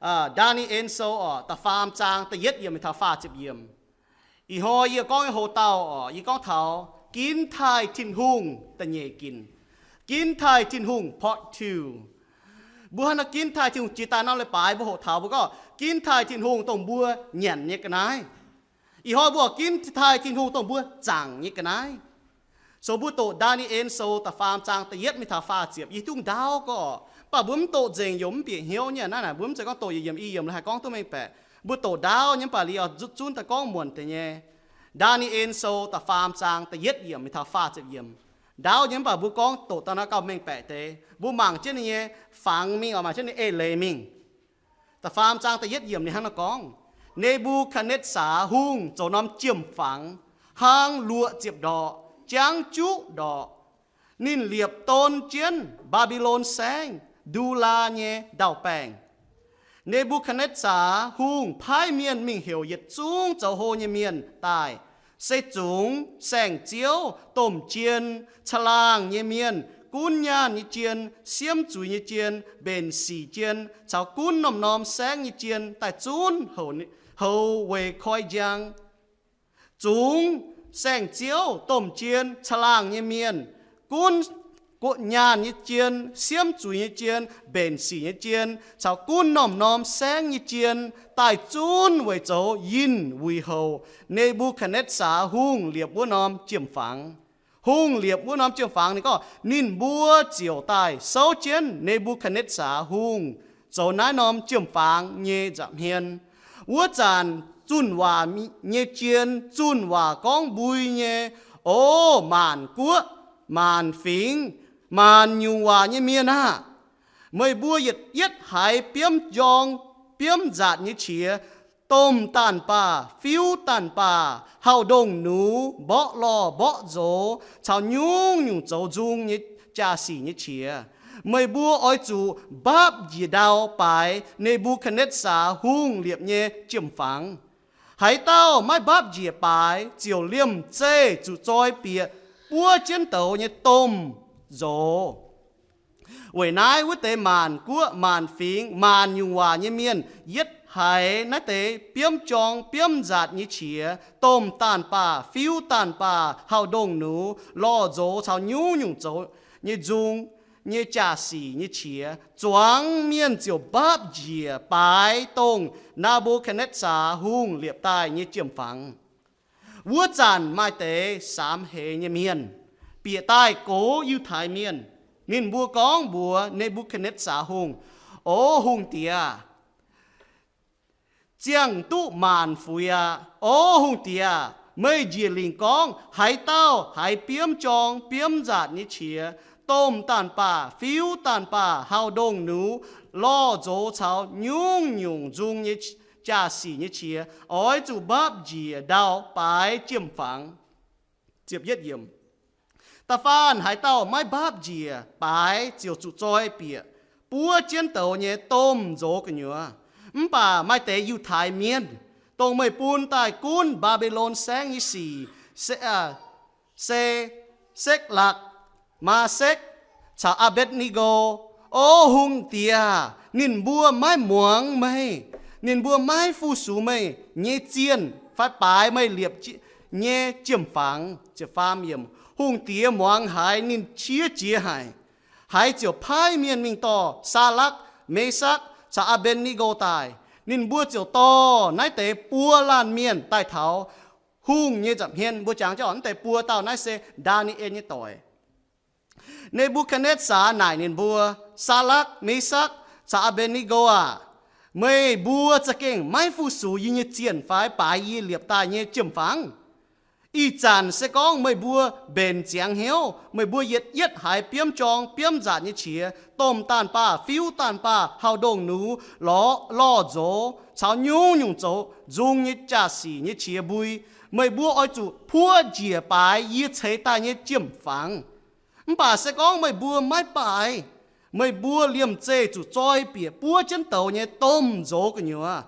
Ndaa^ni^en Sou oc, da'faam zaang da'yietv yiemc mingh taux faah ziepc yiemc. Ih hnoi yie gorngv nyei hoc-dauh oc, yie gorngv taux ginv taaih Tin-Hungh da'nyeic ginc. Ginv taaih Tin-Hungh part two. Mbuo hnangv naaiv ginv taaih Tin-Hungh jiex daaih norm leiz-baaix mbuo hoqc taux mbuo gorngv ginv taaih Tin-Hungh dongh mbuo nyanc nyei ga'naaiv. Ih hnoi mbuo ginv taaih Tin-Hungh dongh mbuo zaangc nyei ga'naaiv. So mbuo doqc Ndaa^ni^en Sou da'faam zaang da'yietv mingh taux faah ziepc, yie hiuv duqv ndaauv gorqv, mv baac mbuo mv doqc nzengc yaac mv bieqc hnyouv nyei. Naaiv naaic mbuo mv zeiz gorngv doqc yietc yiemc i yiemc lorqc haih gorngv duqv mengh baeqc. Mbuo doqc ndaauv nyei mv baac liuz oix zunv daaih gorngv muonc deix nyei. Ndaa^ni^en Sou da'faam zaang da'yietv yiemc mingh taux faah ziepc yiemc. Ndaauv nyei mv baac mbuo gorngv doqc daaih naaiv gauh mengh baeqc deix. Mbuo mangc jienv ninh nyei fangx mingh oc, mangc jienv ninh eix leiz mingh. Da'faam zaang da'yietv yiemc ninh hnangv naaiv gorngv, Ne^mbu^katv^netv^saa Hungh zoux norm jiem-fangx, hnangv luoqc ziepc ndorqc, jangv juqv ndorqc. Ninh liepc don jienv Mbaa^mbi^lon Saengv, Ndu^laa nyei ndau-baengh. Ne^mbu^katv^netv^saa Hungh paaiv mienh mingh heuc yietc zungv zoux hlo nyei mienh daaih, se zungx saeng-ziouv, domh jien, caangh laangh nyei mienh, gunv nyaanh nyei jien, siemv zuiz nyei jien, mbenc sic jien, caux gunv norm-norm saengv nyei jien daaih zunv houx weic koi njang. Zungx saeng-ziouv, domh jien, caangh laangh nyei mienh, gunv nyaanh nyei jien, siemv zuiz nyei jien, mbenc sic nyei jien, caux gunv norm-norm saengv nyei jien daaih zunv weic zoux yinh wuic houc Ne^mbu^katv^netv^saa Hungh liepc wuov norm jiem-fangx. Hungh liepc wuov norm jiem-fangx, ninh gorngv ninh mbuo ziouc daaih souv jienv Ne^mbu^katv^netv^saa Hungh zoux naaiv norm jiem-fangx nyei nza'hmien. Wuov zanc zunh waac nyei jien, zunh waac gorngv mbui nyei, O maanc guoqv, maanc fingx, maanc nyungc waac nyei mienh aah! Meih mbuo yietc yietv haiz biomv njorng biomv nzaatc nyei qiex, domh daanh baah, fiuv daanh baah, hauh ndongh nux, mborqv lorh mborqv nzox, caux nyungc-nyungc zoux nzung nyei jaa-sic nyei qiex, meih mbuo oix zuqc mbapv njiec ndau baaix Ne^mbu^katv^netv^saa Hungh liepc nyei jiem-fangx. Haaix dauh maiv mbapv njiec baaix ziouc liemh zeih zuqc zoi bieqc buov jienv douz nyei domh nzox. Weic naaiv wuov deix maanc guoqv, maanc fingx, maanc nyungc waac nyei mienh yietv haiz naaiv deix biomv jorng biomv nzaatc nyei qiex, domh daanh baah, fiuv daanh baah, hauh ndongh nux, lorh nzox caux nyungc-nyungc zoux nyei nzung nyei jaa-sic nyei qiex, zuangx mienh ziouc mbapv njiec baaix dongh Naa^mbu^katv^netv^saa Hungh liepc daaih nyei jiem-fangx. Wuov zanc maaih deix samx heix nyei mienh bieqc daaih gox Yiutai Mienh. Ninh mbuo gorngv mbuox Ne^mbu^katv^netv^saa Hungh, O hungh diex, ziangh duqv maanc fuix aqv. O hungh diex, meih njiec lingc gorngv haaix dauh haiz biomv jorng biomv nzaatc nyei qiex, domh daanh baah, fiuv daanh baah, hauh ndongh nux, lorh nzox caux nyungc-nyungc nzung nyei jaa-sic nyei qiex, oix zuqc mbapv njiec ndau baaix jiem-fangx. Da'faanh haaix dauh maiv mbapv njiec baaix ziouc zuqc zoi bieqc buov jienv douz nyei domh nzox gu'nyuoz. Mv baac maaih deix Yiutai Mienh, dongh meih bun daaih gunv Mbaa^mbi^lon Saengv nyei sic, se, se Sekc^lakc, Maasekc, caux Aa^mbetc^ni^go. O hungh diex, ninh mbuo maiv muangx meih. Ninh mbuo maiv fu-sux meih nyei zienh fai baaix meih liepc nyei jiem-fangx. Hungh diex muangx haiz ninh qiex jiez haic, haiz ziouc paaiv mienh mingh dorh Saa^lakc, Mesakc caux Aa^mbetc^ni^go daaih. Ninh mbuo ziouc dorh naaiv deix buo laanh mienh daaih taux hungh nyei nza'hmien. Mbuo jangx jienv oc, naaiv deix buo dauh naaiv se Ndaa^ni^en nyei doic. Ne^mbu^katv^netv^saa naaic ninh mbuo, Saa^lakc, Mesakc caux Aa^mbetc^ni^go aah! Meih mbuo za'gengh maiv fu-sux yie nyei zienh fai baaix yie liepc daaih nyei jiem-fangx. Ih zanc se gorngv meih mbuo mbenc ziangx hnyouv, meih mbuo yietc yietv haiz biomv jorng biomv nzaatc nyei qiex, domh daanh baah, fiuv daanh baah, hauh ndongh nux, lorh, lorh nzox caux nyungc-nyungc zoux nzung nyei jaa-sic nyei qiex mbui, meih mbuo oix zuqc puoqv njiec baaix yie ceix daaih nyei jiem-fangx. Mv baac se gorngv meih mbuo maiv baaix, meih mbuo liemh zeih zuqc zoi bieqc buov jienv douz nyei domh nzox gu'nyuoz.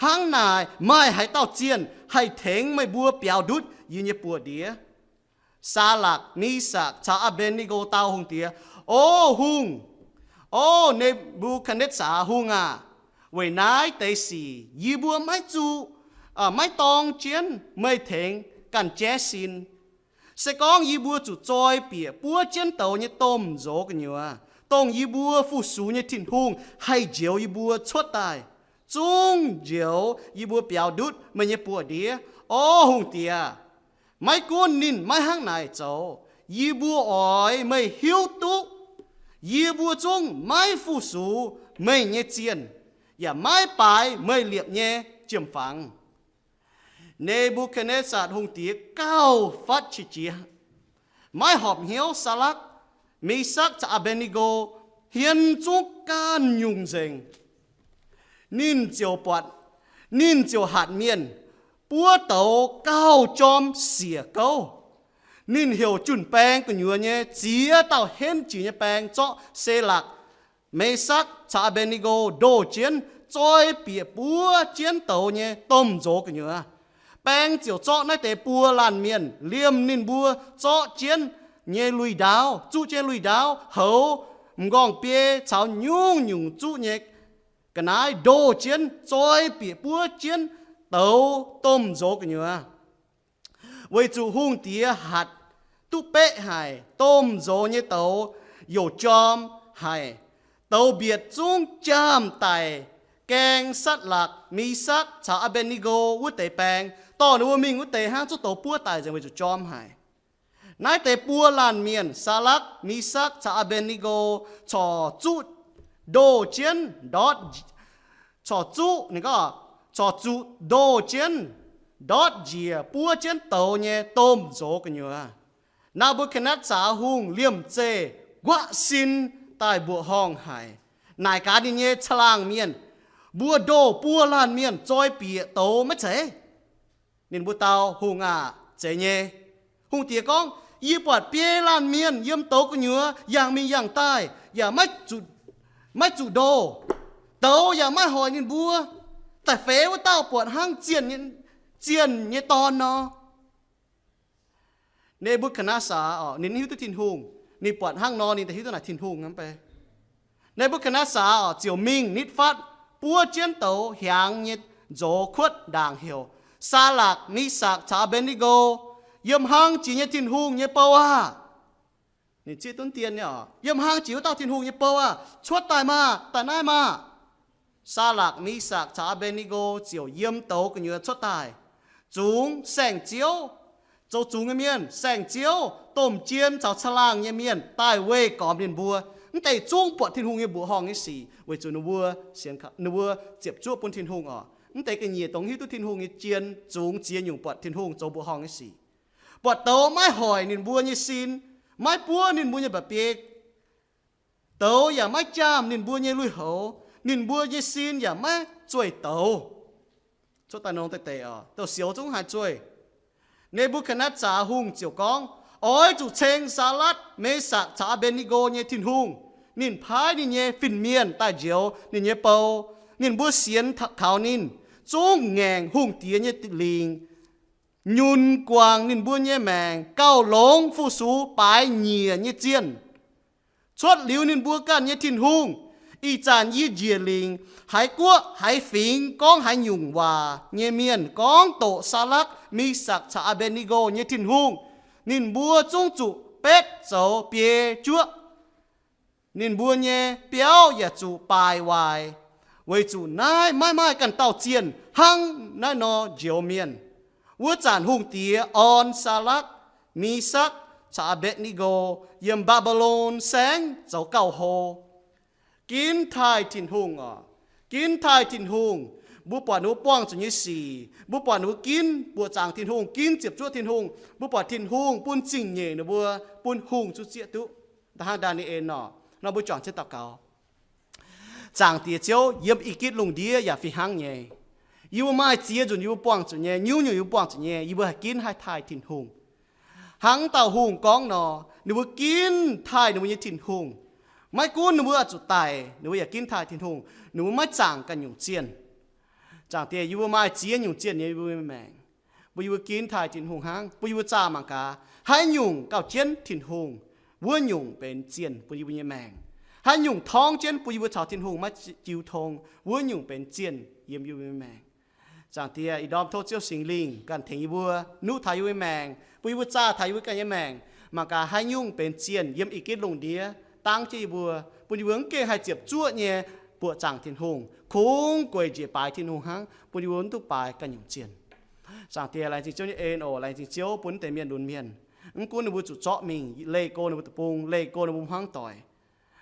Hnangv naaic, maaih haaix dauh zienh haih tengx meih mbuo biaux ndutv yie nyei buoz-ndiev? Saa^lakc, Misakc caux Aa^mbetc^ni^go dau hungh diex, O hungh, O Ne^mbu^katv^netv^saa Hungh aah! Weic naaiv deix sic yie mbuo maiv zuqc, maiv dorng jienv meih tengx ganh jaiv sin. Se gorngv yie mbuo zuqc zoi bieqc buov jienv douz nyei domh nzox gu'nyuoz, dongh yie mbuo fu-sux nyei Tin-Hungh haih njoux yie mbuo cuotv daaih, zungv njoux yie mbuo biaux ndutv meih nyei buoz-ndiev. O hungh diex, maiv gunv ninh maiv hnangv naaic zoux, yie mbuo oix meih hiuv duqv yie mbuo zungv maiv fu-sux meih nyei zienh, yaac maiv baaix meih liepc nyei jiem-fangx. Ne^mbu^katv^netv^saa hungh diex gauh fatv qiex jiez, maiv horpc hnyouv Saa^lakv, Mesakv caux Aa^mbetc^ni^go hien zungv ganh nyungc nzengc. Ninh ziouc buatc, ninh ziouc hatc mienh buov douz gauh jorm siec gouv. Ninh heuc jun-baeng gu'nyuoz nyei ziex dauh henv jiex nyei baeng zorqv Sedrakc, Mesakv caux Aa^mbetc^ni^go ndoh jienv zoi bieqc buov jienv douz nyei domh nzox gu'nyuoz. Baeng ziouc zorqv naaiv deix buo laanh mienh liemh ninh mbuo zorqv jienv nyei lui-ndaauv, zuqv jienv lui-ndaauv, houx, m'nqorngv-biei caux nyungc-nyungc zuqv nyei ga'naaiv ndoh jienv zoi bieqc buov jienv douz domh nzox gu'nyuoz, weic zuqc hungh diex hatc duqv beqv haic, domh nzox nyei douz youc jorm haic. Douz mbietc zungv jaam daic gaeng Satc^lakc, Misakv caux Aa^mbetc^ni^go wuov deix baeng, dorh ninh mbuo mingh wuov deix hnangv, zungv douz buov daic nzengc weic zuqc jorm haic. Naaiv deix buo laanh mienh, Saadrakv, Misakv caux Aa^mbetc^ni^go, corc zuqv ndoh jienv ndortv, corc zuqv, ninh gorngv, corc zuqc ndoh jienv ndortv njiec buov jienv douz nyei domh nzox gu'nyuoz. Naa^mbu^katv^netv^saa Hungh liemh zeih nquaqv sin daaih mbuoqc horngh haic, naaic gaax ninh nyei caangh laangh mienh, Mbuo ndoh buo laanh mienh zoi bieqc douz maiv zeiz? Ninh mbuo dau, Hungh aah! Zeiz nyei. Hungh diex gorngv, Yie buatc biei laanh mienh yiem douz gu'nyuoz yangh mingh yangh daaih, yaac maiv zuqc ndoh. Douz yaac maiv hoic ninh mbuo. Da'feix wuov dauh buatc hnangv zienh nyei dorn nor. Ne^mbu^katv^netv^saa oc, ninh hiuv duqv Tin-Hungh. Ninh buatc hnangv nor ninh daaih hiuv duqv naaic Tin-Hungh hnangv bei. Ne^mbu^katv^netv^saa oc ziouc mingh nitv fatv buov jienv douz hiaangx nyei nzox kuotv ndaangc heuc, Saadrakc, Misakc caux Aa^mbetc^ni^go, yiem hlang jiex nyei Tin-Hungh nyei bou aah! Ninh zieqv dunv dien nyei oc, Yiem hlang jiex wuov dauh Tin-Hungh nyei bou aah! Cuotv daaih maah! Daaih naaiv maah! Saadrakc, Misakc caux Aa^mbetc^ni^go ziouc yiem douz gu'nyuoz cuotv daaih, zungx saeng-ziouv, zoux zungx nyei mienh, saeng-ziouv, domh jien caux caangh laangh nyei mienh daaih weih gormx ninh mbuo. Mv deix zungv buatc Tin-Hungh nyei mbuoqc horngh nyei sic weic zuqc ninh mbuo, ninh mbuo ziepc zuoqv bun Tin-Hungh oc. Mv deix ga'nyiec dongh hiuv duqv Tin-Hungh nyei jien zungx ziex nyungc buatc Tin-Hungh zoux mbuoqc horngh nyei sic. Buatc douz maiv hoic ninh mbuo nyei sin, maiv buov ninh mbuo nyei mba'biei. Douz yaac maiv jaam ninh mbuo nyei lui-houx, ninh mbuo nyei sin yaac maiv zueih douz. Cuotv daaih nor deix deix oc, douz-sioux zungv haaix zueih. Ne^mbu^katv^netv^saa Hungh ziouc gorngv, Oix zuqc ceng Saadrakc, Mesakc caux Aa^mbetc^ni^go nyei Tin-Hungh. Ninh paaiv ninh nyei fin-mienh daaih njoux ninh nyei bou. Ninh mbuo sienx kaux ninh, zungv ngaengc hungh diex nyei lingc, nyunc guangc ninh mbuo nyei maengc gauh longx fu-sux baaix nyieqc nyei zienh, cuotv liuz ninh mbuo ganh nyei Tin-Hungh. Ih zanc yie njiec lingc, haaix guoqv haaix fingx gorngv haaix nyungc waac nyei mienh gorngv doqc Saadrakc, Misakc caux Aa^mbetc^ni^go nyei Tin-Hungh, ninh mbuo zungv zuqc betv zoux biei juoqv. Ninh mbuo nyei biauv yaac zuqc baaic waaic, weic zuqc naaiv maiv maaih ganh dauh zienh hnangv naaiv nor njoux mienh. Wuov zanc hungh diex orn Saadrakc, Misakc caux Aa^mbetc^ni^go yiem Mbaa^mbi^lon Saengv zoux gauh hlo. Ginv taaih Tin-Hungh oc. Ginv taaih Tin-Hungh. Mbuo buatc ninh mbuo buangh zuqc nyei sic, mbuo buatc ninh mbuo ginv mbuoqc zaangc Tin-Hungh, ginv ziepc zuoqv Tin-Hungh, mbuo buatc Tin-Hungh bun zingh nyeic ninh mbuo, bun hungh zuqc zieqv duqv. Da'hnangv Ndaa^ni^en nor, nor mbuo juangc jienv daux gaux. Zaangc Diex Ziouv, yiem i gitv lungh ndiev yaac fih hnangv nyei. Yie mbuo maaih ziex nzunc yie mbuo buangh zuqc nyei, nyungc-nyungc yie mbuo buangh zuqc nyei, yie mbuo haih ginv haaix taaih Tin-Hungh. Hnangv dauh hungh gorngv nor, ninh mbuo ginv taaih ninh mbuo nyei Tin-Hungh. Maiv gunv ninh mbuo oix zuqc daic, ninh mbuo yaac ginv taaih Tin-Hungh. Ninh mbuo maiv zaangc ganh nyungc zienh. Zaangc Diex, yie mbuo maaih ziex nyungc zienh nyei yie mbuo nyei maengc. Mbuo yie mbuo ginv taaih Tin-Hungh hnangv, bun yie mbuo zaah mangc gaax, haaix nyungc gauh jienv Tin-Hungh, wuov nyungc benx zienh bun yie mbuo nyei maengc. haaix nyungc torngv jienv bun yie mbuo caux Tin-Hungh maiv jiu tong, wuov nyungc benx zienh yiem yie mbuo nyei maengc. Zaangc Diex, ih ndorm tov Ziouv Singx Lingh ganh tengx yie mbuo nuqv taux yie mbuo maengc, bun yie mbuo zaah taux yie mbuo ganh nyei maengc, mangc gaax haaix nyungc benx zienh yiem ih gitv lungh ndiev dangv jienv yie mbuo, bun yie mbuo mv gengh haih ziepc zuoqv nyei buoqc zaangc Tin-Hungh, kungx gueic njiec baaix Tin-Hungh hnangv, bun yie mbuo mv duqv baaix ganh nyungc zienh. Zaangc Diex, laengz zingh Ziouv nyei en oc. Laengz zingh Ziouv bun deix mienh lunx mienh. Mv gunv ninh mbuo zuqc zorqv mingh, leih go ninh mbuo deic-bung, leih go ninh mbuo hmuangv doic,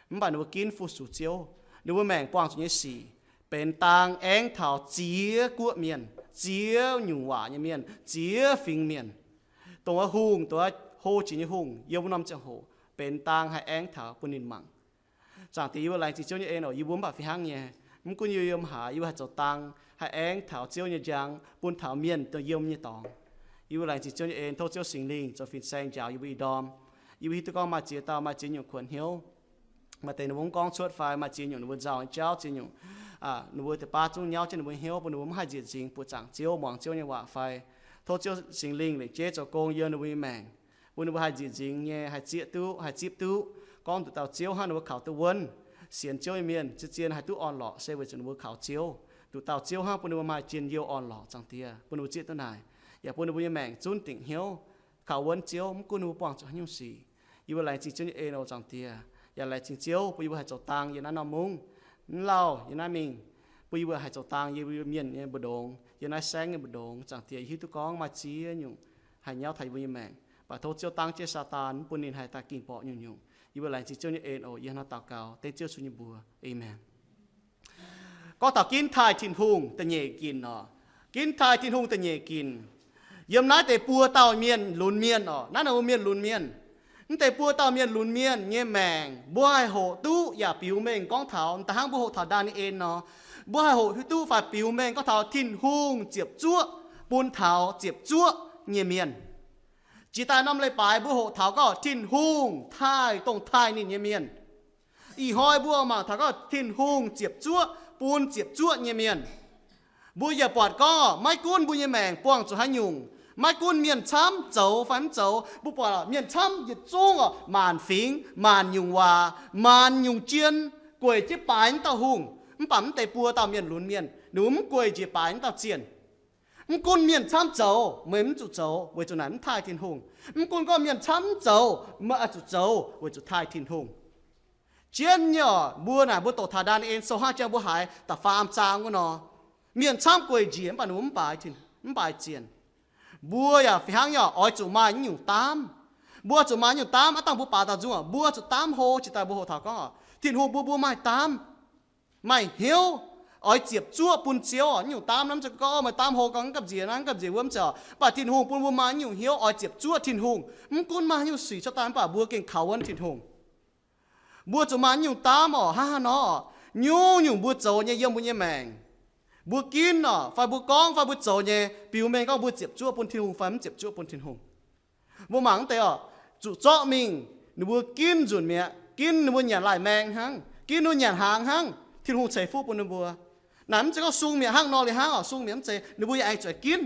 mv baac ninh mbuo ginv fu-sux Ziouv. Ninh mbuo maengc buangh zuqc nyei sic benx dang aengx taux ziex guoqv mienh, ziex nyungc waac nyei mienh, ziex fingx mienh, dongh wuov hungh, dongh wuov hlo jiex nyei hungh yiem wuov norm ziangh hoc benx dang haih aengx taux bun ninh mangc. Zaangc Diex, yie mbuo laengz zingh Ziouv nyei en oc. Yie mbuo mv baac fih hnangv nyei, mv gunv yie yiem haaix, yie mbuo haih zoux dang haih aengx taux Ziouv nyei njang bun taux mienh dongh yiem nyei dorngx. Yie mbuo laengz zingh Ziouv nyei en. Tov Ziouv Singx Lingh zoux fin-saeng njaaux yie mbuo ih ndorm. Yie mbuo hiuv duqv gorngv maaih ziex dauh maaih ziex nyungc kuonx hnyouv. Maaih deix ninh mbuo mv gorngv cuotv fai maaih ziex nyungc ninh mbuo nzauh nyei jauv, ziex nyungc ninh mbuo deix baav zungv nyauv jienv ninh mbuo hnyouv, bun ninh mbuo mv haih njiec nzingx buoqc zaangc Ziouv, muangx Ziouv nyei waac fai tov Ziouv Singx Lingh lengc jeiv zoux gong yiem ninh mbuo nyei maengc, bun ninh mbuo haih njiec nzingx nyei, haih zieqv duqv, haih zipv duqv, gorngv nduqc dauh Ziouv hnangv ninh mbuo kaux duqv wuonv. Sienx Ziouv nyei mienh zien-zien haih duqv orn-lorqc se weic zuqc ninh mbuo kaux Ziouv. Nduqc dauh Ziouv hnangv bun ninh mbuo maaih njien-youh orn-lorqc, Zaangc Diex, bun ninh mbuo zieqv duqv naaic, yaac bun ninh mbuo nyei maengc zunv dingc hnyouv, kaux wuonv Ziouv, mv gunv ninh mbuo buangh zuqc haaix nyungc sic. Yie mbuo laengz zingh Ziouv nyei en oc, Zaangc Diex. Yaac laengz zingh Ziouv bun yie mbuo haih zoux dang yiem naaiv norm mungv, mv lauh yiem naaiv mingh, bun yie mbuo haih zoux dang yiem mienh nyei mbu'ndongx, yiem naaiv saengv nyei mbu'ndongx. Zaangc Diex, yie hiuv duqv gorngv maaih ziex nyungc haih nyauv taux yie mbuo nyei maengc, mv baac tov Ziouv dangv jienv Saadaan, mv bun ninh haih daaih ging borqc nyungc-nyungc. Yie mbuo laengz zingh Ziouv nyei en oc. Yie hnangv naaiv daux gaux dengv Ziouv Yesu nyei mbuox. Aamen. Gorngv taux ginv taaih Tin-Hungh da'nyeic ginc oc. Ginv taaih Tin-Hungh da'nyeic ginc. Yiem naaiv deix buo dauh mienh lunx mienh oc. Naaiv ninh mbuo mienh lunx mienh. Mv deix buo dauh mienh lunx mienh nyei maengc, mbuo haih hoqc duqv yaac biux mengh gorngv taux, da'hnangv mbuo hoqc taux Ndaa^ni^en nor, mbuo haih hoqc duqv fai biux mengh gorngv taux Tin-Hungh ziepc zuoqv bun taux ziepc zuoqv nyei mienh. Jiex daaih norm leiz-baaix mbuo hoqc taux gorngv Tin-Hungh taaih dongh taaih ninh nyei mienh. Ih hnoi mbuo mangc taux gorngv Tin-Hungh ziepc zuoqv bun ziepc zuoqv nyei mienh. Mbuo yaac buatc gorngv maiv gunv mbuo nyei maengc buangh zuqc haaix nyungc, maiv gunv mienh camv zoux fai mv zoux, mbuo buatc mienh camv yietc zungv oc, maanc fingx, maanc nyungc waac, maanc nyungc jien, gueic jienv baaix wuov dauh hungh. Mv baac mv deix buo dauh mienh lunx mienh, ninh mbuo mv gueic njiec baaix wuov dauh zienh. Mv gunv mienh camv zoux, meih mv zuqc zoux, weic zuqc naaic mv taaih Tin-Hungh. Mv gunv gorngv mienh camv mv zoux, meih oix zuqc zoux weic zuqc taaih Tin-Hungh. Jienv nyei oc, mbuo naaic mbuo doqc taux Ndaa^ni^en sou hnangv jang mbuo haiz da'faam zaang wuov nor, mienh camv gueic njiec mv baac ninh mbuo mv baaix, mv baaix zienh. Mbuo yaac fih hnangv nyei oc, oix zuqc maaih nyungc daamv. Mbuo zuqc maaih nyungc daamv, aav dangh mbuo baaix dauh nzung oc, mbuo zuqc daamv hlo. Jiex daaih mbuo hoqc taux gorngv oc, Tin-Hungh bun mbuo maaih daamv, maaih hnyouv oix ziepc zuoqv bun Ziouv oc. Nyungc daamv naaiv mv zeiz gorngv maaih daamv hlo gorngv mv gamh nziex naaiv, mv gamh nziex wuov, mv zeiz oc. Mv baac Tin-Hungh bun mbuo maaih nyungc hnyouv oix ziepc zuoqv Tin-Hungh. Mv gunv maaih haaix nyungc sic cuotv daaih mv baac mbuo gengh kaux wuonv Tin-Hungh. Mbuo zuqc maaih nyungc daamv oc, hnangv haaix nor, nyungc-nyungc mbuo zoux nyei yiem mbuo nyei maengc, mbuo ginv oc fai mbuo gorngv fai mbuo zoux nyei, biux mengh gorngv mbuo ziepc zuoqv bun Tin-Hungh fai mv ziepc zuoqv bun Tin-Hungh. Mbuo mangc mv deix oc, zuqc zorqv mingh, ninh mbuo ginv nzunc mi'aqv, ginv ninh mbuo nyanc lai-maeng hnangv, ginv ninh mbuo nyanc hnaangx hnangv, Tin-Hungh ceix fuqv bun ninh mbuo. Naaic mv zeiz gorngv sung mi'aqv hnangv nor liuz hnangv oc, sung mi'aqv mv zeiz, ninh mbuo yaac aengx zuqc ginv.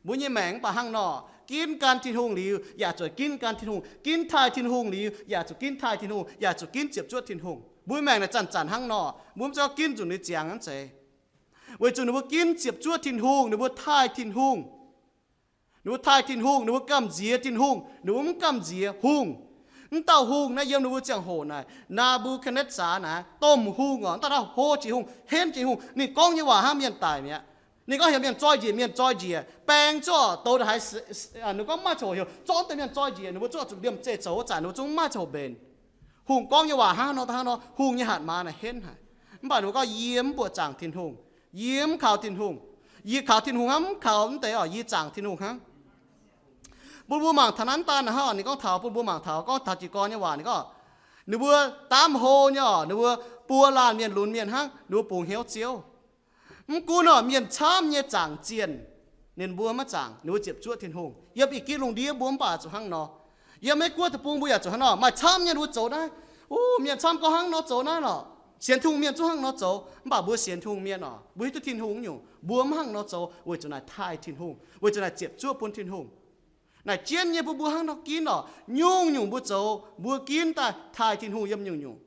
Mbuo nyei maengc mv baac hnangv nor, ginv gan Tin-Hungh liuz yaac zuqc ginv gan Tin-Hungh, ginv taaih Tin-Hungh liuz yaac zuqc ginv taaih Tin-Hungh, yaac zuqc ginv ziepc zuoqv Tin-Hungh. Mbuo nyei maengc naaic zanc-zanc hnangv nor, mbuo mv zeiz gorngv ginv nzunc liuz ziangx hnangv zeiz. Weic zuqc ninh mbuo ginv ziepc zuoqv Tin-Hungh, ninh mbuo taaih Tin-Hungh. Ninh mbuo taaih Tin-Hungh, ninh mbuo gamh nziex Tin-Hungh, ninh mbuo mv gamh nziex hungh. Mv dauh hungh naaiv yiem ninh mbuo ziangh hoc naaic, Naa^mbu^katv^netv^saa naaic, domh hungh oc, mv dauh naaiv hlo jiex hungh, henv jiex hungh. Ninh gorngv nyei waac hnangv mienh daic mi'aqv. Ninh gorngv heuc mienh zoi njiec, mienh zoi njiec, baeng zuqc douz haaix, ninh gorngv mv maaih coc heuc, zorqv mv deix mienh zoi njiec, ninh mbuo zuqc zuqc liemh zeih zoux wuov zanc ninh mbuo zungv mv maaih coc mbenc. Hungh gorngv nyei waac hnangv nor, hnangv nor, hungh nyei hatc maaz naaic henv haic. Mv baac ninh mbuo gorngv, yie mv buoqc zaangc Tin-Hungh, yie mv kaux Tin-Hungh. Yie kaux Tin-Hungh hnangv, mv kaux mv deix oc, yie zaangc Tin-Hungh hnangv. Bun mbuo mangc taux naaiv daan hnangv oc, ninh gorngv taux, bun mbuo mangc taux gorngv taux jiez gorn nyei waac, ninh gorngv, ninh mbuo daamv hlo nyei oc, ninh mbuo buo laanh mienh lunx mienh hnangv, ninh mbuo bungx hnyouv Ziouv. Mv gunv oc, mienh camv nyei zaangc zienh, ninh mbuo maiv zaangc, ninh mbuo ziepc zuoqv Tin-Hungh. Yiem ih gitv lungh ndiev mbuo mv baac zuqc hnangv nor. Yiem Meiv Guoqv deic-bung mbuo yaac zuqc hnangv nor, maaih camv nyei ninh mbuo zoux naaiv. Uv, mienh camv gorngv hnangv nor zoux naaiv lorqc. Sienx Tin-Hungh mienh zungv hnangv nor zoux, mv baac mbuo sienx Tin-Hungh mienh oc, mbuo hiuv duqv Tin-Hungh nyungc, mbuo mv hnangv nor zoux weic zuqc naaic taaih Tin-Hungh, weic zuqc naaic ziepc zuoqv bun Tin-Hungh. Naaic jienv nyei bun mbuo hnangv nor ginv oc. Nyungc-nyungc mbuo zoux, mbuo ginv daaih taaih Tin-Hungh yiem nyungc-nyungc.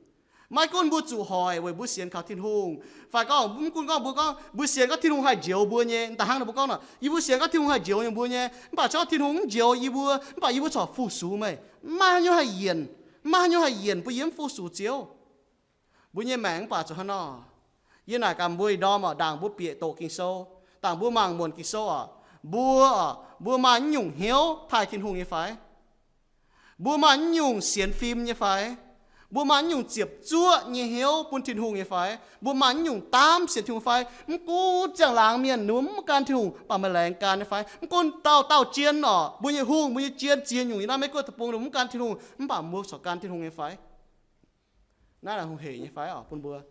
Maiv gunv mbuo zuqc hoic weic mbuo sienx kaux Tin-Hungh, fai gorngv mv gunv gorngv mbuo gorngv mbuo sienx gorngv Tin-Hungh haih njoux mbuo nyei, da'hnangv ninh mbuo gorngv nor, yie mbuo sienx gorngv Tin-Hungh haih njoux nyei mbuo nyei, mv baac se gorngv Tin-Hungh mv njoux yie mbuo, mv baac yie mbuo corc fu-sux meih. Maiv haaix nyungc haih yienc, maiv haaix nyungc haih yienc bun yie mv fu-sux Ziouv. Mbuo nyei maengc mv baac zuqc hnangv nor. Yie naaic gaax mbuo ih ndorm oc, ndaangc mbuo bieqc doqc Ging-Sou, ndaangc mbuo mangc muonc Ging-Sou oc, mbuo, mbuo maaih naaiv nyungc hnyouv taaih Tin-Hungh nyei fai? Mbuo maaih naaiv nyungc sienx fim nyei fai? Mbuo maaih naaiv nyungc ziepc zuoqv nyei hnyouv bun Tin-Hungh nyei fai? Mbuo maaih naaiv nyungc daamv sienx Tin-Hungh fai? Mv gunv ziangh laangz mienh ninh mbuo mv gan Tin-Hungh, mv baac meih laengz gan nyei fai? Mv gunv dauh dauh jien oc, mbuo nyei hungh, mbuo nyei jien ziex nyungc yiem naaiv Meiv Guoqv deic-bung ninh mbuo mv gan Tin-Hungh, mv baac mbuo corc gan Tin-Hungh nyei fai? Naaiv naaic hungh heic nyei fai oc bun mbuo?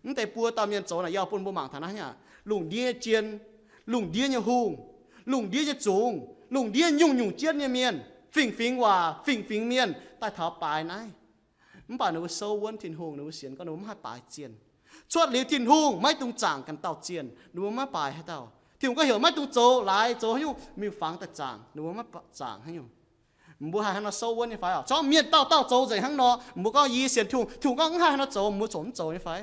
Mv deix buo dauh mienh zoux naaic yaac bun mbuo mangc taux naaiv hnangv, lungh ndiev jien, lungh ndiev nyei hungh, lungh ndiev nyei zungx, lungh ndiev nyungc-nyungc jienv nyei mienh, fingx-fingx waac, fingx-fingx mienh daaih taux baaix naaiv. Mv baac ninh mbuo souv wuonv Tin-Hungh, ninh mbuo sienx gorngv ninh mbuo maiv haih baaix zienh. Cuotv liuz Tin-Hungh maiv dungx zaangc ganh dauh zienh, ninh mbuo maiv baaix haaix dauh. Tin-Hungh gorngv heuc maiv dungx zoux laaix zoux haaix nyungc, miuc-fangx daaih zaangc, ninh mbuo maiv zaangc haaix nyungc. Mbuo haih hnangv nor souv wuonv nyei fai oc? Corc mienh dauh dauh zoux nzengc hnangv nor, mbuo gorngv yie sienx Tin-Hungh, Tin-Hungh gorngv mv haih hnangv nor zoux, mbuo ziouc mv zoux nyei fai?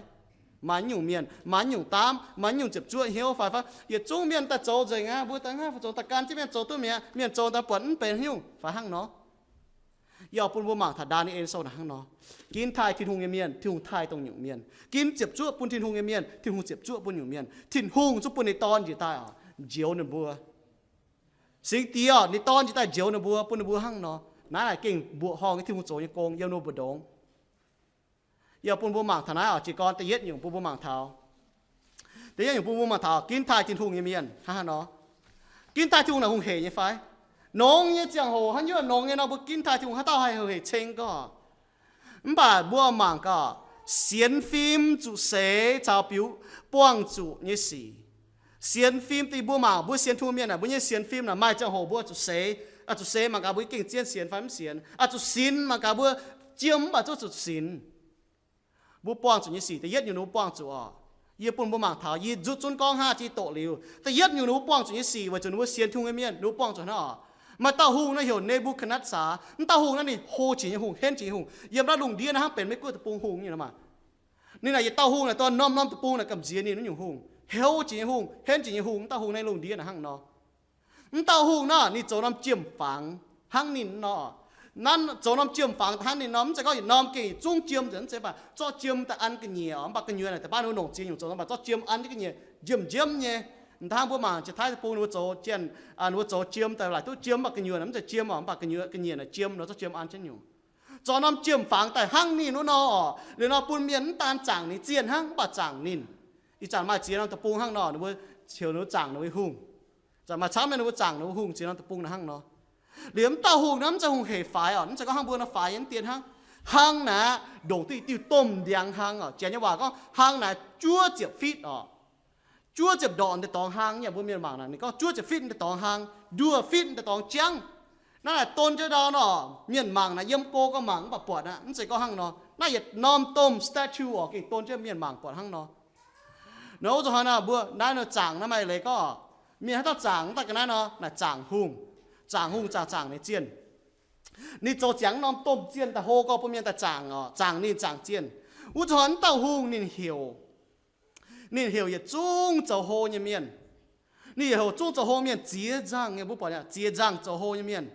Maaih naaiv nyungc mienh, maaih naaiv nyungc daamv, maaih naaiv nyungc ziepc zuoqv hnyouv fai, fai yietc zungv mienh daaih zoux nzengc aqv, mbuo daaih hnangv fu zoux daaih gan jienv mienh zoux duqv mi'aqv, mienh zoux daaih buatc mv benx haaix nyungc fai hnangv nor. Yie oix bun mbuo mangc taux Ndaa^ni^en Sou naaic hnangv nor. Ginv taaih Tin-Hungh nyei mienh, Tin-Hungh taaih dongh nyungc mienh. Ginv ziepc zuoqv bun Tin-Hungh nyei mienh, Tin-Hungh ziepc zuoqv bun nyungc mienh. Tin-Hungh zungv bun ninh Dorn njiec daaih oc, njoux ninh mbuo. Singx Diex oc, ninh Dorn njiec daaih njoux ninh mbuo, bun ninh mbuo hnangv nor. Naaiv naaic gengh mbuoqc horngh nyei Tin-Hungh zoux nyei gong yiem ninh mbuo mbu'ndongx. Yie bun mbuo mangc taux naaiv oc, jiez gorn da'yietv nyungc bun mbuo mangc taux. Da'yietv nyungc bun mbuo mangc taux ginv taaih Tin-Hungh nyei mienh hnangv haaix nor. Ginv taaih Tin-Hungh naaic hungh heic nyei fai? Nongx nyei ziangh hoc haaix nyungc nongx nyei nor, mbuo ginv taaih Tin-Hungh haaix dauh haih hungh heic ceng gorngv? Mv baac mbuo mangc gaax, sienx fim zuqc seix caux biux buangh zuqc nyei sic. Sienx fim dingh mbuo mangc, mbuo sienx Tin-Hungh mienh aah, mbuo nyei sienx fim naaic maaih ziangh hoc mbuo zuqc seix, zuqc seix mangc gaax mbuo gengh zien sienx fai mv sienx, zuqc sinx mangc gaax mbuo jiem mv baac zungv zuqc sinx. Mbuo buangh zuqc nyei sic, da'yietv nyungc ninh mbuo buangh zuqc oc. Yie bun mbuo mangc taux, yie nzuqc zunv gorngv hnangv jiex doqc liuz, da'yietv nyungc ninh mbuo buangh zuqc nyei sic weic zuqc ninh mbuo sienx Tin-Hungh nyei mienh, ninh mbuo buangh zuqc hnangv oc. Maaih dauh hungh naaiv heuc Ne^mbu^katv^netv^saa. Naaiv dauh hungh naaiv ninh hlo qiex nyei hungh, henv jiex nyei hungh, yiem naaiv lungh ndiev naaiv hnangv benx Meiv Guoqv deic-bung hungh nyei nor maah. Ninh naaic yietc dauh hungh naaic dorh norm-norm deic-bung naaic gamh nziex ninh naaiv nyungc hungh, hlo jiex nyei hungh, henv jiex nyei hungh. Naaiv dauh hungh naaiv lungh ndiev naaic hnangv nor. Mv dauh hungh naaic ninh zoux norm jiem-fangx hnangv ninh nor. Naaiv zoux norm jiem-fangx hnangv ninh nor, mv zeiz gorngv yietc norm gengh yietc zungv jiem nzengc, mv zeiz, mv baac zorqv jiem daaih an ga'nyiec oc. Mv baac gu'nyuoz naaic deix baav ninh mbuo longc ziex nyungc zoux nor, mv baac zorqv jiem an jienv ga'nyiec, njiemv-njiemv nyei. Hnangv mbuo mangc Janx-Taiv deic-bung ninh mbuo zoux jiem, ninh mbuo zoux jiem daaih laaic duqv jiem, mv baac gu'nyuoz naaic mv zeiz jiem oc, mv baac gu'nyuoz ga'nyiec naaic jiem nor, zorqv jiem an jienv nyungc. Zoux norm jiem-fangx daaih hnangv ninh wuov nor oc, liuz nor bun mienh mv daan zaangc ninh zienh hnangv, mv baac zaangc ninh. Ih zanc maaih ziex norm deic-bung hnangv nor, ninh mbuo heuc ninh mbuo zaangc ninh mbuo hungh. Zanc maaih camv mienh ninh mbuo zaangc ninh mbuo hungh ziex norm deic-bung naaic hnangv nor. Liuz mv dauh hungh naaiv mv zeiz hungh heic faix oc, mv zeiz gorngv hnangv mbuo nor faix nyei mv dien hnangv. Hnangv naaic ndongc diuh diuh domh ndiangx hlang oc. Janx nyei waac gorngv hnangv naaic juov ziepc feet oc. Juov ziepc ndorqc deix dorngx hlang. Yaac mbuo mienh mangc naaic ninh gorngv juov ziepc feet deix dorngx hlang, nduoh feet deix dorngx jangv. Naaiv naaic don jienv ndau nor, mienh mangc naaic yiem go gorngv mangc mv baac buatc aqv, mv zeiz gorngv hnangv nor. Naaiv yietc norm domh statue oc, gengh don jienv mienh mangc buatc hnangv nor. Nor wuov zuqc hnoi naaic mbuo naaiv nor zaangc naaiv maaih leiz gorngv, mienh haaix dauh zaangc daaih ga'naaiv nor, naaic zaangc hungh. Zaangc hungh zaangc zaangc ninh zienh. Ninh zoux ziangx norm domh zienh daaih hlo gorx bun mienh daaih zaangc oc, zaangc ninh zaangc zienh. Wuov zuqc hnoi mv dauh hungh ninh heuc, ninh heuc yietc zungv zoux hlo nyei mienh. Ninh heuc zungv zoux hlo mienh ziex nzangh nyei, mbuo buatc ziex nzangh zoux hlo nyei mienh.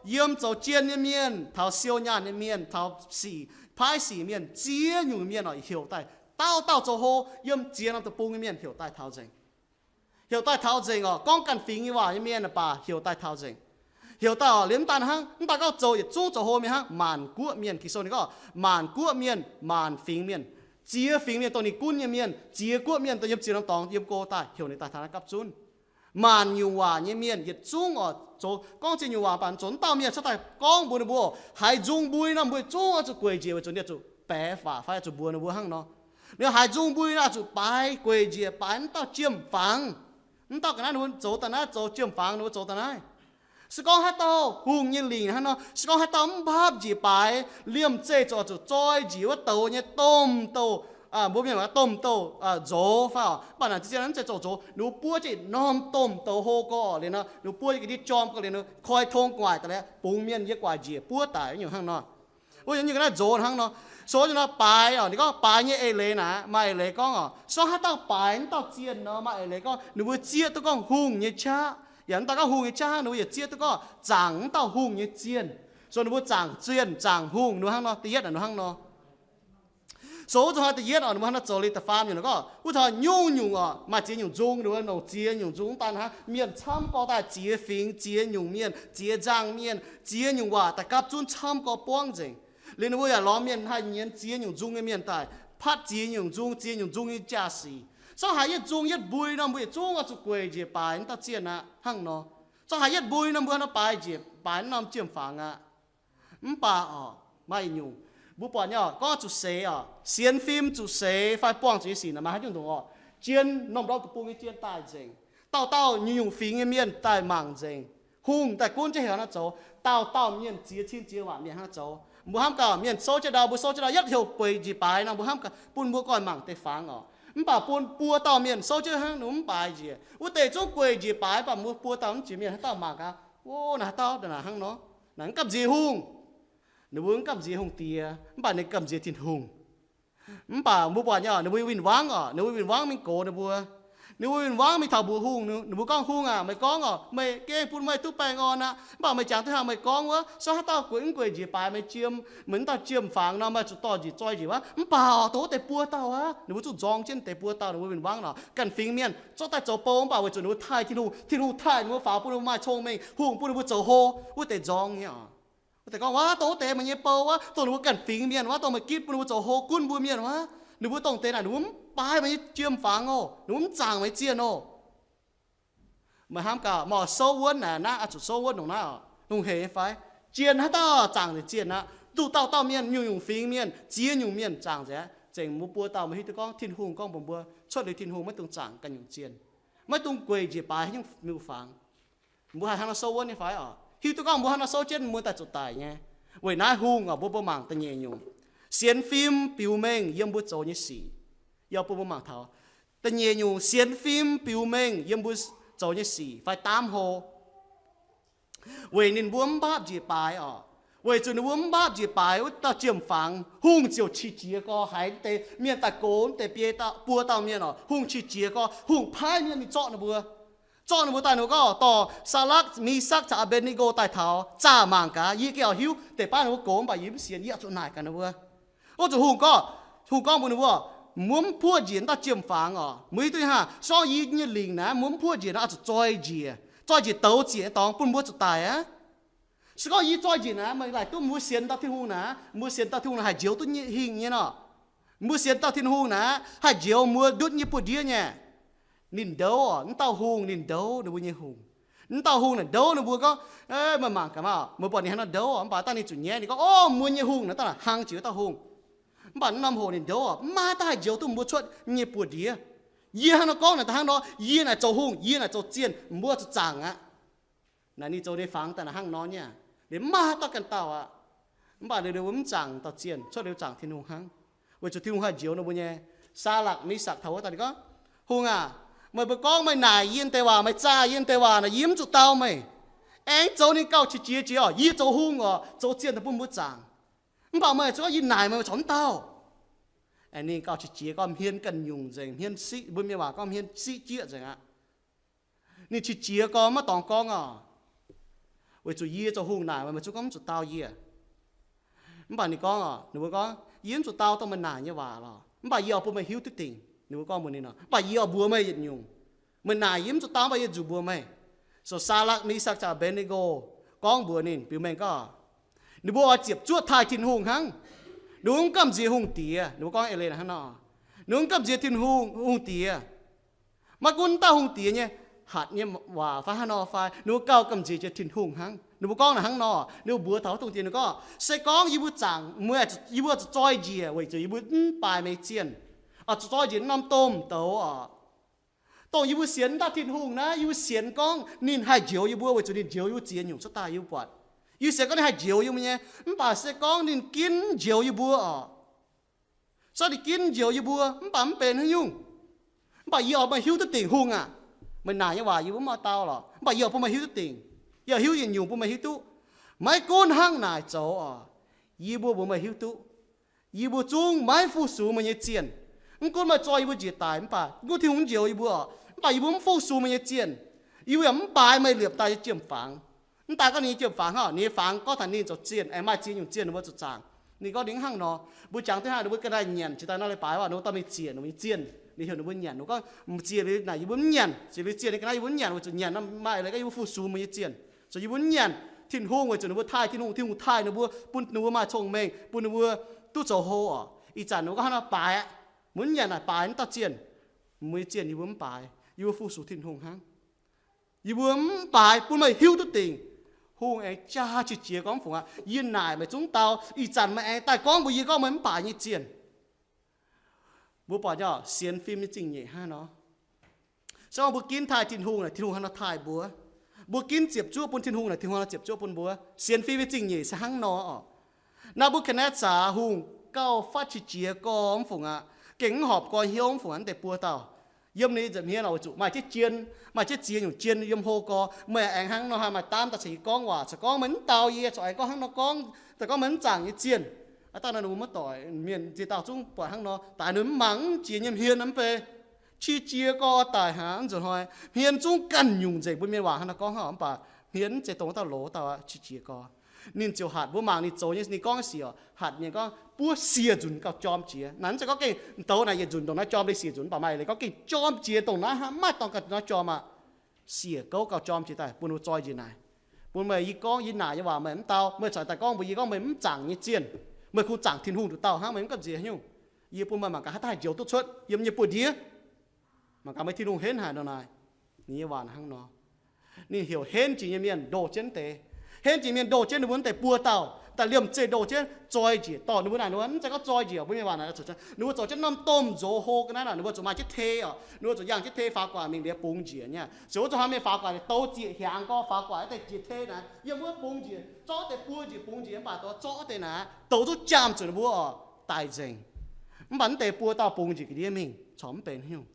Yiem zoux jien nyei mienh, taux siou nyaanh nyei mienh, taux sic, paaiv sic mienh, ziex nyungc mienh oc, heuc daaih dauh dauh zoux hlo. Yiem ziex norm deic-bung nyei mienh heuc daaih taux nzengc. Heuc daaih taux nzengc oc. Gorngv ganh fingx nyei waac nyei mienh baac heuc daaih taux nzengc. Heuc daaih oc, liemh mv daan hnangv, mv daan gorngv zoux yietc zungv zoux hlo mienh hnangv, maanc guoqv mienh. Ging-Sou ninh gorngv maanc guoqv mienh, maanc fingx mienh, ziex fingx mienh dongh ninh gunv nyei mienh, ziex guoqv mienh dongh yiem ziex norm dorngx yiem go daaih, heuc ninh daaih taux naaiv gapv zunv. Maanc nyungc waac nyei mienh yietc zungv oc, zoux gorngv ziex nyungc waac baac zoux mv dauh mienh cuotv daaih gorngv mbuox ninh mbuo, haiz nzung mbui nor mbuo zungv oix zuqc gueic njiec weic zuqc ninh zuqc baeqc faac fai zuqc mbuox ninh mbuo hnangv nor. Ninh haiz nzung mbui nor zuqc baaix gueic njiec baaix mv dauh jiem-fangx. Mv dauh ga'naaiv ninh mbuo zoux daaih naaiv, zoux jiem-fangx ninh mbuo zoux daaih naaiv. Se gorngv haaix dauh hungh nyei lingc hnangv nor, se gorngv haaix dauh mv npapv njiec baaix, liemh zeih zoux zuqc zoi njiec wuov douz nyei domh douz, mbuo mienh waac domh douz nzox fai oc, mv baac naaic zien mv zeiz zoux nzox, ninh mbuo buov jienv norm domh douz hlo gorx liuz nor, ninh mbuo buov jienv ga'ndiev jorm gorx liuz nor, koi tong gu'nguaaic daaih liuz bungx mienh yiem gu'nguaaic njiec buov daic nyungc hnangv nor. Wuov nyungc ga'naaiv nzox hnangv nor. So wuov nor baaix oc, ninh gorngv baaix nyei eix leiz naaic, maaih eix leiz gorngv oc, se gorngv haaix dauh baaix wuov dauh zienh nor, maaih eix leiz gorngv ninh mbuo zieqv duqv gorngv hungh nyei qaqv, yaac wuov dauh gorngv hungh nyei qaqv hnangv, ninh mbuo yaac zieqv duqv gorngv zaangc wuov dauh hungh nyei zienh. So ninh mbuo zaangc zienh zaangc hungh ninh mbuo hnangv nor, da'yietv naaic ninh mbuo hnangv nor. So wuov zuqc hnoi da'yietv oc, ninh mbuo hnangv nor zoux liuz da'faam nyungc nor gorngv, wuov taux nyungc nyungc oc, maaih ziex nyungc nzung, ninh mbuo longc ziex nyungc nzung daaih hnangv, mienh camv gorx daaih, ziex fingx, ziex nyungc mienh, ziex nzangc mienh, ziex nyungc waac daaih gapv zunv camv gorx buangv nzengc. Liuz ninh mbuo yaac lorz mienh haih nyienz ziex nyungc nzung nyei mienh daaih, patv ziex nyungc nzung, ziex nyungc nzung nyei jaa-sic. Se gorngv haaix yietv nzung yietv mbui nor, mbuo yietc zungv oix zuqc gueic njiec baaix wuov dauh zienh aqv hnangv nor. Se gorngv haaix yietv mbui nor, mbuo hnangv nor baaix njiec baaix wuov norm jiem-fangx aqv. Mv baac oc, maaih nyungc mbuo buatc nyei oc, gorngv zuqc seix oc, sienx fim zuqc seix fai buangh zuqc nyei sic naaic maaih haaix nyungc ndongc oc, jien norm ndorm deic-bung nyei jien daaih nzengc. Dauh dauh nyungc-nyungc fingx nyei mienh daaih mangc nzengc. Hungh daaih gunv jienv heuc hnangv nor zoux. Dauh dauh mienh ziex cin ziex waac mienh hnangv nor zoux. Mbuo hnamv gaax, mienh souv jienv ndau, mbuo souv jienv ndau yietv heuc gueic njiec baaix nor, mbuo hnamv gaax bun mbuo goi mangc deix fangx oc. Mv baac bun buo dauh mienh souv jienv hnangv, ninh mbuo mv baaix njiec. Wuov deix zungv gueic njiec baaix, mv baac mbuo buo dauh mv njiec mienh haaix dauh mangc gaax, o, naaic haaix dauh naaic hnangv nor, naaic mv gamh nziex hungh. Ninh mbuo mv gamh nziex hungh diex, mv baac ninh gamh nziex Tin-Hungh. Mv baac mbuo buatc nyei oc, ninh mbuo win-wangv oc, ninh mbuo win-wangv mingh gox ninh mbuo. Ninh mbuo win-wangv mingh taux mbuox hungh, ninh mbuo gorngv, Hungh aac, meih gorngv oc, meih gengh bun meih duqv baengh orn aqv. Mv baac meih jangx duqv haaix, meih gorngv wuov, se gorngv haaix dauh gueic mv gueic njiec baaix meih jiem, meih wuov dauh jiem-fangx nor, meih zuqc dorh njiec zoi njiec wuov. Mv baac oc, dongh wuov deix buo dauh aqv. Ninh mbuo zuqc nzorng jienv deix buo dauh, ninh mbuo win-wangv oc. Ganh fingx mienh zorqv daaih zoux bou, mv baac weic zuqc ninh mbuo taaih Tin-Hungh, Tin-Hungh taaih ninh mbuo faaux, bun ninh mbuo maaih cong-mengh, hungh bun ninh mbuo zoux hlo, wuov deix nzorng nyei oc. Wuov deix gorngv, Wuov, dongh wuov deix meih nyei bou wuov, dongh ninh mbuo ganh fingx mienh wuov, dongh meih gitv bun ninh mbuo zoux hlo, gunv mbuo mienh wuov, ninh mbuo dongh deix naaic ninh mbuo mv baaix meih nyei jiem-fangx oc, ninh mbuo mv zaangc meih nyei zienh oc. Meih hnamv gaax, meih oix souv wuonv naaic, naaiv oix zuqc souv wuonv ndongc naaiv oc, hungh heic nyei fai? Jienh haaix dauh zaangc nzengc zienh aqv. Duqv dauh dauh mienh, nyungc-nyungc fingx mienh, ziex nyungc mienh zaangc nzengc aqv. Zengc mbuo buo dauh meih hiuv duqv gorngv Tin-Hungh gorngv mbuox mbuo, cuotv liuz Tin-Hungh maiv dungx zaangc ganh nyungc zienh, maiv dungx gueic njiec baaix haaix nyungc miuc-fangx. Mbuo haih hnangv nor souv wuonv nyei fai oc? Hiuv duqv gorngv mbuo hnangv nor souv jienv mbuo daaih zuqc daic nyei. Weic naaiv hungh oc, mbuo, mbuo mangc da'nyeic nyungc, sienx fim biux mengh yiem mbuo zoux nyei sic. Yie bun mbuo mangc taux da'nyeic nyungc, sienx fim biux mengh yiem mbuo zoux nyei sic fai daamv hlo. Weic ninh mbuo mv mbaapv njiec baaix oc. Weic zuqc ninh mbuo mv mbaapv njiec baaix wuov dauh jiem-fangx, hungh ziouc qiex jiez gorx haiz deix mienh daaih gox deix biei buo dauh mienh oc. Hungh qiex jiez gorx, hungh paaiv mienh mingh zorqv ninh mbuo. Zorqv ninh mbuo daaih, ninh mbuo gorngv dorh Saa^ndrakv, Mesakv caux Apc^be^ne^go daaih taux, zaah mangc gaax, yie gengh oix hiuv deix baav ninh mbuo gox, mv baac yie mv sienx, yie oix zuqc naaic gaax ninh mbuo. Wuov zuqc hungh gorngv, hungh gorngv mbuox ninh mbuo, Mbuo mv puoqv njiec wuov dauh jiem-fangx oc. Mbuo hiuv duqv haaix? Se gorngv yie nyei lingc naaiv mbuo mv puoqv njiec nor, oix zuqc zoi njiec, zoi njiec douz ziec nyei dorngx bun mbuo zuqc daic aqv. Se gorngv yie zoi njiec naaic, meih laaic duqv mbuo sienx dauh Tin-Hungh naaic, mbuo sienx dauh Tin-Hungh naaic haih njoux duqv hingh nyei nor. Mbuo sienx dauh Tin-Hungh naaic haih njoux mbuo ndutv nyei buoz-ndiev nyei. Ninh ndouv oc, wuov dauh hungh ninh ndouv ninh mbuo nyei hungh. Wuov dauh hungh naaic ndouv ninh mbuo gorngv, Meih mangc gaax maah, meih buatc ninh hnangv nor ndouv oc. Mv baac dangh ninh zuqc nyaiv, ninh gorngv, Orv, mbuo nyei hungh naaic daaih hnaangx jiex wuov dauh hungh. Mv baac wuov norm hoc ninh ndouv oc, mv maaih dauh haih njoux duqv mbuo cuotv nyei buoz-ndiev. Yie hnangv nor gorngv naaic daaih hnangv nor, yie naaic zoux hungh, yie naaic zoux zienh, mbuo zuqc zaangc aqv. Naaic ninh zoux nyei fangx daaih naaic hnangv nor nyei, ninh mv maaih haaix dauh ganh dauh aqv. Mv baac ninh mbuo mv zaangc dauh zienh, cuotv liuz zaangc Tin-Hungh hnangv, weic zuqc Tin-Hungh haih njoux ninh mbuo nyei. Saa^lakv, Mesakv taux wuov daaih ninh gorngv, Hungh aac, meih mbuo gorngv meih naaic yie nyei deix waac, meih zaah yie nyei deix waac naaic, yie mv zuqc dau meih. Aengx zoux ninh gauh qiex jiez jiex oc, yie zoux hungh oc, zoux zienh daaih bun mbuo zaangc. Mv baac meih zuqc gorngv yie naaic meih, meih corc mv dau. Aengx ninh gauh qiex jiez gorngv hmien ganh nyungc nzengc, hmien siqv, mbuo mienh waac gorngv hmien siqv jieqv nzengc aqv. Ninh qiex jiez gorngv maiv dorngx gorngv oc, weic zuqc yie zoux hungh naaic meih, meih zungv gorngv mv zuqc dau yie. Mv baac ninh gorngv oc, ninh mbuo gorngv, Yie mv zuqc dau dongh meih naaic nyei waac lorqc. Mv baac yie oix bun meih hiuv duqv dingc, ninh mbuo gorngv mbuox ninh nor. Mv baac yie oix mbuox meih yietc nyungc. Meih naaic yie mv zuqc dau, mv baac yie nzuqc mbuox meih. So Saa^lakv, Mesakv caux Apc^be^ne^go gorngv mbuox ninh, biux mengh gorngv, ninh mbuo oix ziepc zuoqv taaih Tin-Hungh hnangv. Ninh mbuo mv gamh nziex hungh diex. Ninh mbuo gorngv eix leiz hnangv nor, ninh mbuo mv gamh nziex Tin-Hungh, hungh diex. Maiv gunv dauh hungh diex nyei hatc nyei waac fai haaix nor fai, ninh mbuo gauh gamh nziex jiex Tin-Hungh hnangv. Ninh mbuo gorngv naaic hnangv nor, ninh mbuo mbuox taux wuov dongh diex, ninh gorngv, Se gorngv yie mbuo zaangc, mbuo, yie mbuo zuqc zoi njiec weic zuqc yie mbuo mv baaix meih zienh, oix zuqc zoi njiec norm domh douz oc. Dongh yie mbuo sienx dauh Tin-Hungh naaiv, yie mbuo sienx gorngv ninh haih njoux yie mbuo weic zuqc ninh njoux yie mbuo ziex nyungc cuotv daaih yie mbuo buatc. Yie sienx gorngv ninh haih njoux yie mbuo nyei, mv baac se gorngv ninh ginv njoux yie mbuo oc, se ninh ginv njoux yie mbuo mv baac mv benx haaix nyungc. Mv baac yie oix meih hiuv duqv dingc, hungh aac. Meih naaic nyei waac yie mbuo mv oix dau lorqc, mv baac yie oix bun meih hiuv duqv dingc. Yie hiuv yietc nyungc bun meih hiuv duqv. Maiv gunv hnangv naaic zoux oc, yie mbuo mbuox meih hiuv duqv, Yie mbuo zungv maiv fu-sux meih nyei zienh. Mv gunv meih zoi yie mbuo njiec daic mv baac, mv gunv Tin-Hungh njoux yie mbuo, mv baac yie mbuo mv fu-sux meih nyei zienh. Yie mbuo yaac mv baaix meih liepc daaih nyei jiem-fangx. Mv daaih gorngv ninh nyei jiem-fangx hnangv, ninh nyei fangx gorngv taux ninh zoux zienh, aengx maaih ziex nyungc zienh ninh mbuo zuqc zaangc. Ninh gorngv ninh hnangv nor, mbuo jangx duqv hnangv, ninh mbuo ga'naaiv nyanc, jiex daaih nor leiz-baaix waac, ninh mbuo dorh mingh ziec ninh mbuo nyei zienh, ninh heuc ninh mbuo nyanc, ninh gorngv, m'zienh liuz naaic yie mbuo mv nyanc, zienh liuz zienh ninh ga'naaiv yie mbuo mv nyanc, weic zuqc nyanc nor maaih leiz gorngv yie mbuo fu-sux meih nyei zienh. Zoux yie mbuo mv nyanc. Tin-Hungh weic zuqc ninh mbuo taaih Tin-Hungh, Tin-Hungh taaih ninh mbuo, bun ninh mbuo maaih cong-mengh, bun ninh mbuo duqv zoux hlo oc. Ih zanc ninh mbuo gorngv hnangv nor baaix aqv, mbuo mv nyanc naaic baaix mv dauh zienh. Mbuo nyei zienh yie mbuo mv baaix, yie mbuo fu-sux Tin-Hungh hnangv. Yie mbuo mv baaix, bun meih hiuv duqv dingc. Hungh aengx jaa qiex jiez gorngv fungc aqv, yie naaic meih zungv dau, ih zanc meih aengx daaih gorngv mbuox yie gorngv meih mv baaix nyei zienh. Mbuo buatc nyei sienx fim nyei zingh nyeic hnangv nor. Se gorngv mbuo ginv taaih Tin-Hungh naaic, Tin-Hungh hnangv nor taaih mbuo. Mbuo ginv ziepc zuoqv bun Tin-Hungh naaic, Tin-Hungh hnangv nor ziepc zuoqv bun mbuo. Sienx fim nyei zingh nyeic se hnangv nor oc. Naaiv Nebukadnezar hungh gauh fatv qiex jiez gorx mv fungc aqv, gengh mv horpc gorx hnyouv mv fungc aqv, mv deix buo dauh. Yiem ninh nza'hmien oc, weic zuqc maaih jienv jien, maaih jienv ziex nyungc jien yiem hlo gorx, meih aengx hnangv nor haih maaih daamv daaih caux yie gorngv waac, caux gorngv meih mv dau yie, corc aengx gorngv hnangv nor gorngv, daaih gorngv meih mv zaangc nyei zienh. Aa, dangh naaiv ninh mbuo maiv doic, mienh ziex dauh zungv buatc hnangv nor, daaih ninh mv mangc mv jiex nyei hmien mv bei, qiex jiez gorx daic hnangv. Nzunc hnoi hmien zungv ganh nyungc nzengc, mbuo mienh waac hnangv nor gorngv hnangv oc, mv baac hmien mv zeiz dongh wuov dauh loz dauh aqv, qiex jiez gorx. Ninh ziouc hatc mbuo mangc ninh zoux nyei, ninh gorngv sic oc, hatc mienh gorngv buov siec nzunc gauh jorm jiex. Naaiv mv zeiz gorngv gengh douz naaic yietc nzunc ndongc naaiv jorm, deix siec nzunc, mv baac maaih leiz gorngv gengh jorm jiex dongh naaiv hnangv, maiv dorngx ganh nor jorm aqv. Siec gouv gauh jorm jiex daaih bun ninh mbuo zoi njiec naaic. Bun meih, yie gorngv yie naaic nyei waac meih mv dau, meih corc daaih gorngv mbuox yie gorngv meih mv zaangc nyei zienh. Meih kungx zaangc Tin-Hungh nduqc dauh hnangv, meih mv gamh nziex nyungc. Yie bun meih mangc gaax haaix dauh haih njoux duqv cuotv yiem yie nyei buoz-ndiev. Mangc gaax meih Tin-Hungh henv haaix nor naaic. Ninh nyei waac hnangv nor. Ninh heuc henv jiex nyei mienh ndoh jienv deix. Henv jiex mienh ndoh jienv ninh mbuo deix buo dauh, daaih liemh zeih ndoh jienv zoi njiec dorh ninh mbuo naaic. Ninh mbuo mv zeiz gorngv zoi njiec, mbuo mienh waac naaic, ninh mbuo zoux jienv norm domh nzox hlo ga'naaiv naaic, ninh mbuo zuqc maaih jienv tei oc. Ninh mbuo zuqc yangh jienv tei faaux gu'nguaaic mingh liuz bungx njiec nyei. Ziouc wuov zuqc hnangv mienh faaux gu'nguaaic douz zieqc hiaangx gorx, faaux gu'nguaaic daaih jiex tei naaic, yiem wuov bungx njiec, zorqv deix buo njiec bungx njiec mv baac douz zorqv deix naaic, douz zungv jaamh zuqc ninh mbuo oc daic nzengc. Mv baac mv deix buo dauh bungx njiec ga'ndiev mingh corc mv benx hnyouv.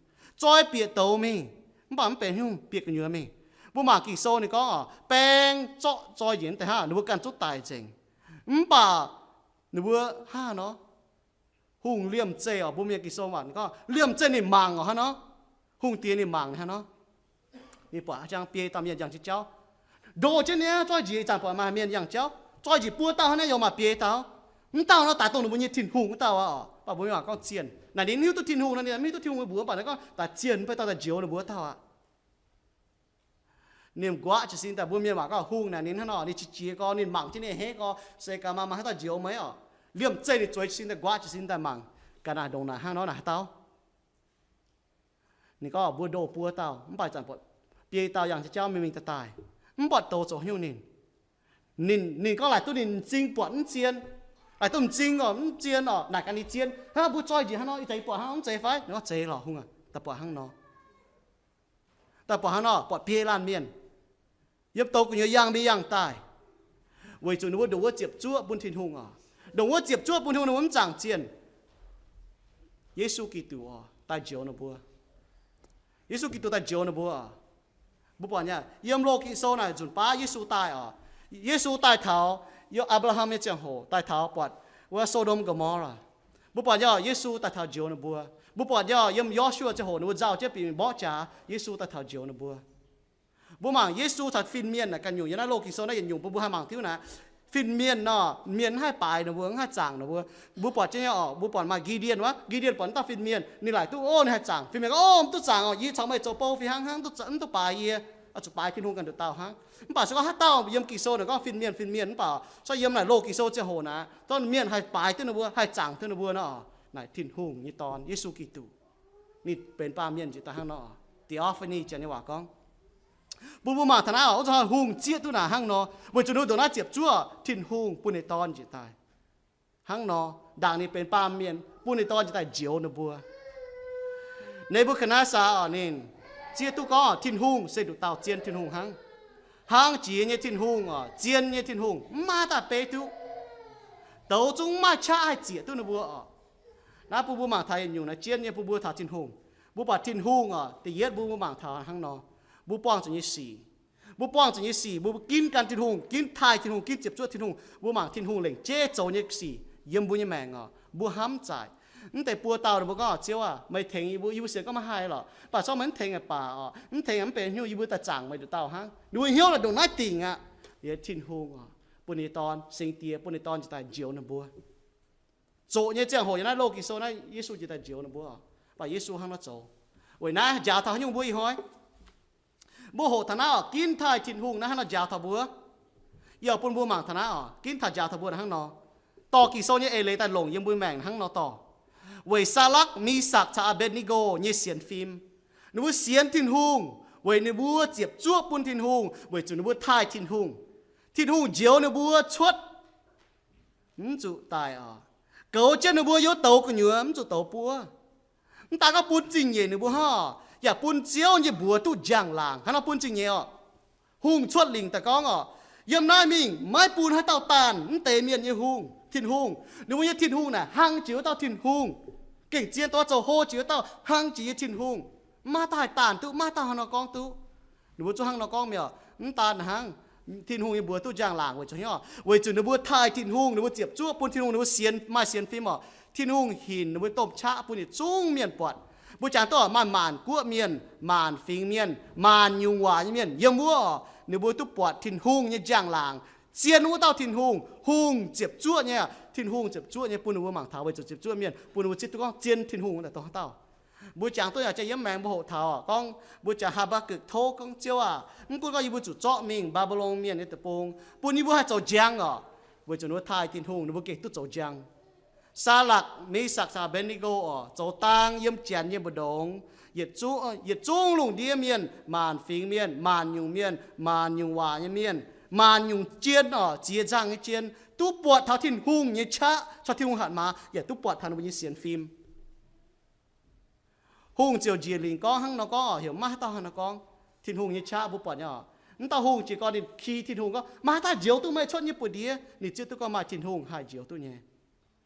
Zoi bieqc douz mingh, mv baac mv benx hnyouv, bieqc gu'nyuoz mingh. Mbuo mangc Ging-Sou ninh gorngv oc, baeng zorqv zoi njiec deix hnangv, ninh mbuo ganh zungv daic nzengc. Mv baac ninh mbuo hnangv nor, hungh liemh zeih oc, mbuo mienh Ging-Sou waac gorngv liemh zeih ninh mangc oc hnangv nor. Hungh diex ninh mangc hnangv nor. Ninh buatc jangx biei dauh mienh yangh jienv jauv, ndoh jienv niaa, zoi njiec, ih zanc buatc maaih mienh yangh jauv, zoi njiec buo dauh hnangv naaiv, yaac maaih biei dauh. Mv dauh nor daaih dongh ninh mbuo nyei Tin-Hungh wuov dauh aqv. Mv baac mbuo mienh waac gorngv zienh. Naaic ninh hiuv duqv Tin-Hungh nor, ninh mv hiuv duqv Tin-Hungh mbuox, mv baac ninh gorngv daaih zienh, mv baac dauh daaih njoux ninh mbuo wuov dauh aqv. Ninh nquaqv jiez sin daaih, mbuo mienh waac gorngv hungh naaic ninh hnangv nor, ninh qiex jiez gorx, ninh mangc jienv ninh a'hneiv gorx, se gaax maaih maaih haaix dauh njoux meih oc. Liemh zeih ninh zueiz jiez sin daaih, nquaqv jiez sin daaih mangc, ga'naaiv ndongc naaic hnangv nor naaic haaix dauh. Ninh gorngv mbuo ndoh buo dauh, mv baac zanc buatc biei dauh yangh jienv jauv mingh mingh daaih daaih, mv buatc douz zoux haaix nyungc ninh. Ninh, ninh gorngv laaic duqv ninh m'zing buatc mv zien, laaic duqv m'zing oc, mv zien oc, naaic gaax ninh zien, hnangv mbuo zoi njiec hnangv nor, ih zanc yie buatc hnangv nor mv zeiz fai? Ninh gorngv zeiz lorqc hungh aac, daaih buatc hnangv nor. Daaih buatc hnangv nor, buatc biei laanh mienh yiem douz gu'nyuoz yangh mingh yangh daaih, weic zuqc ninh mbuo ndongc wuov ziepc zuoqv bun Tin-Hungh oc. Ndongc wuov ziepc zuoqv bun Tin-Hungh, ninh mbuo mv zaangc zienh. Yesu Giduc oc, daaih njoux ninh mbuo. Yesu Giduc daaih njoux ninh mbuo oc. Mbuo buatc nyei, yiem Loz-Ging Sou naaic nzunc baav Yesu daaih oc. Yesu daaih taux yiem Apc^laa^ham nyei ziangh hoc, daaih taux buatc wuov So^ndom Go^mo^laa. Mbuo buatc nyei oc, Yesu daaih taux njoux ninh mbuo. Mbuo buatc nyei oc, yiem Yo^su^waa ziangh hoc ninh mbuo nzauh jienv bieqc mborqv jaax, Yesu daaih taux njoux ninh mbuo. Mbuo mangc Yesu taux fin-mienh naaic ganh nyungc, yiem naaiv Loz-Ging Sou naaiv yietc nyungc bun mbuo haih mangc diuv naaic. Fin-mienh nor, mienh mv haih baaix ninh mbuo, mv haih zaangc ninh mbuo. Mbuo buatc jienv nyei oc, mbuo buatc maaih Gi^ndien wuov, Gi^ndien buatc naaiv dauh fin-mienh, ninh laaic duqv, o, ninh haih zaangc. Fin-mienh gorngv, o, mv duqv zaangc oc, yie caux meih zoux bou fih hnangv, hnangv mv duqv baaix yie, oix zuqc baaix Tin-Hungh ganh nduqc dauh hnangv. Mv baac se gorngv haaix dauh yiem Ging Sou naaic gorngv fin-mienh, fin-mienh mv baac se yiem naaic Loz-Ging Sou ziangh hoc naaic, zorqv mienh haih baaix duqv ninh mbuo, haih zaangc duqv ninh mbuo nor, naaic Tin-Hungh nyei Dorn, Yesu Giduc. Ninh benx baamh mienh njiec daaih hnangv nor, theophany janx nyei waac gorngv. Bun mbuo mangc taux naaiv oc, wuov zanc hungh zieqv duqv naaic hnangv nor, weic zuqc ninh ndongc naaiv ziepc zuoqv Tin-Hungh bun ninh Dorn njiec daaih. Hnangv nor, ndaangc ninh benx baamh mienh bun ninh Dorn njiec daaih njoux ninh mbuo. Nebukadnezaa oc, ninh zieqv duqv gorngv Tin-Hungh se nduqc dauh zien Tin-Hungh hnangv. Hnangv jiex nyei Tin-Hungh oc, zien nyei Tin-Hungh, mv maaih daaih beiv duqv. Douz zungv mv maaih qaqv haih zieqc duqv ninh mbuo oc. Naaiv bun mbuo mangc taux yietc nyungc naaiv jienv nyei bun mbuo taux Tin-Hungh. Mbuo buatc Tin-Hungh oc, da'yietv mbuo, mbuo mangc taux hnangv nor, mbuo buangh zuqc nyei sic. Mbuo buangh zuqc nyei sic, mbuo ginv gan Tin-Hungh, ginv taaih Tin-Hungh, ginv ziepc zuoqv Tin-Hungh. Mbuo mangc Tin-Hungh lengc jeiv zoux nyei sic, yiem mbuo nyei maengc oc, mbuo hnamv zaaic. Mv deix buo dauh ninh mbuo gorngv, Ziouv aah, meih tengx yie mbuo, yie mbuo sienx gorngv maiv haih lorqc, mv baac corc meih mv tengx yaac baac oc, mv tengx yaac mv benx haaix nyungc, yie mbuo daaih zaangc meih nduqc dauh hnangv. Ninh mbuo hnyouv naaic ndongc naaiv dingc aqv. Liuz Tin-Hungh oc, bun ninh nyei Dorn, Singx Diex bun ninh nyei Dorn njiec daaih njoux ninh mbuo. Zoqc nyei ziangh hoc yiem naaiv loz Ging-Sou naaiv, Yesu njiec daaih njoux ninh mbuo oc. Mv baac Yesu hnangv nor zoux. Weic naaiv njaaux taux haaix nyungc mbuo ih hnoi? Mbuo hoqc taux naaiv oc, ginv taaih Tin-Hungh naaiv hnangv nor njaaux taux mbuo. Yie oix bun mbuo mangc taux naaiv oc, ginv taaih njaaux taux mbuo hnangv nor. Dorh Ging-Sou nyei eix leiz daaih longc yiem mbuo maengc hnangv nor dorh. Weic Saa^lakv, Mesakc caux Aa^mbetc^ne^go nyei sienx fim, ninh mbuo sienx Tin-Hungh weic ninh mbuo ziepc zuoqv bun Tin-Hungh, weic zuqc ninh mbuo taaih Tin-Hungh. Tin-Hungh njoux ninh mbuo cuotv, mv zuqc daic oc. Goux jienv ninh mbuo yiem douz gu'nyuoz, mv zuqc douz buov. Mv daan gorngv bun zingh nyeic ninh mbuo hnangv, yaac bun Ziouv nyei mbuox duqv njang-laangc. Hnangv nor bun zingh nyeic oc. Hungh cuotv lingc daaih gorngv oc, yiem naaiv mingh maiv bun haaix dauh daanh mv deix mienh nyei hungh, Tin-Hungh. Ninh mbuo nyei Tin-Hungh naaic hlang jiex wuov dauh Tin-Hungh. Gengh zien dongh zoux hlo jiex wuov dauh hlang jiex nyei Tin-Hungh. Maiv dauh haih daanh duqv, maiv dauh hnangv nor gorngv duqv. Ninh mbuo zungv hnangv nor gorngv mi'aqv. Mv daan hnangv, Tin-Hungh nyei mbuox duqv njang-laangc weic zuqc hnyouv, weic zuqc ninh mbuo taaih Tin-Hungh, ninh mbuo ziepc zuoqv bun Tin-Hungh, ninh mbuo sienx, maaih sienx fim oc. Tin-Hungh hinc ninh mbuo domh qaqv bun yietc zungv mienh buatc. Mbuo jangx duqv maaih maanc guoqv mienh, maanc fingx mienh, maanc nyungc waac nyei mienh yiem wuov oc, ninh mbuo duqv buatc Tin-Hungh nyei njang-laangc. Zien wuov dauh Tin-Hungh, hungh ziepc zuoqv nyei, Tin-Hungh ziepc zuoqv nyei bun ninh mbuo mangc taux weic zuqc ziepc zuoqv mienh bun ninh mbuo zieqv duqv gorngv zien Tin-Hungh daaih dongh haaix dauh. Mbuo jangx duqv yaac jiex yiem maengx mbuo hoqc taux gorngv, mbuo jangx Haa^mbaa^gukc tov gorngv, Ziouv aah, mv gunv gorngv yie mbuo zuqc zorqv mingh Mbaa^mbi^lon mienh nyei deic-bung, bun yie mbuo haih zoux njang oc, weic zuqc ninh mbuo taaih Tin-Hungh, ninh mbuo gengh duqv zoux njang. Saa^lakc, Mesakc caux Aa^mbetc^ne^go oc, zoux dang yiem janx nyei mbu'ndongx, yietc zungv, yietc zungv lungh ndiev mienh, maanc fingx mienh, maanc nyungc mienh, maanc nyungc waac nyei mienh, maanc nyungc jien oc, ziex nzangh nyei jien, duqv buatc taux Tin-Hungh nyei qaqv caux Tin-Hungh hatc maaz, yaac duqv buatc taux ninh mbuo nyei sienx fim. Hungh ziouc njiec lingc gorngv hnangv nor gorngv oc, heuc maiv haaix dauh hnangv nor gorngv. Tin-Hungh nyei qaqv mbuo buatc nyei oc. Mv dauh hungh jiez gorn ninh ki Tin-Hungh gorngv, maiv haaix dauh njoux duqv meih cuotv nyei buoz-ndiev. Ninh zieqv duqv gorngv maaih Tin-Hungh haih njoux duqv nyei.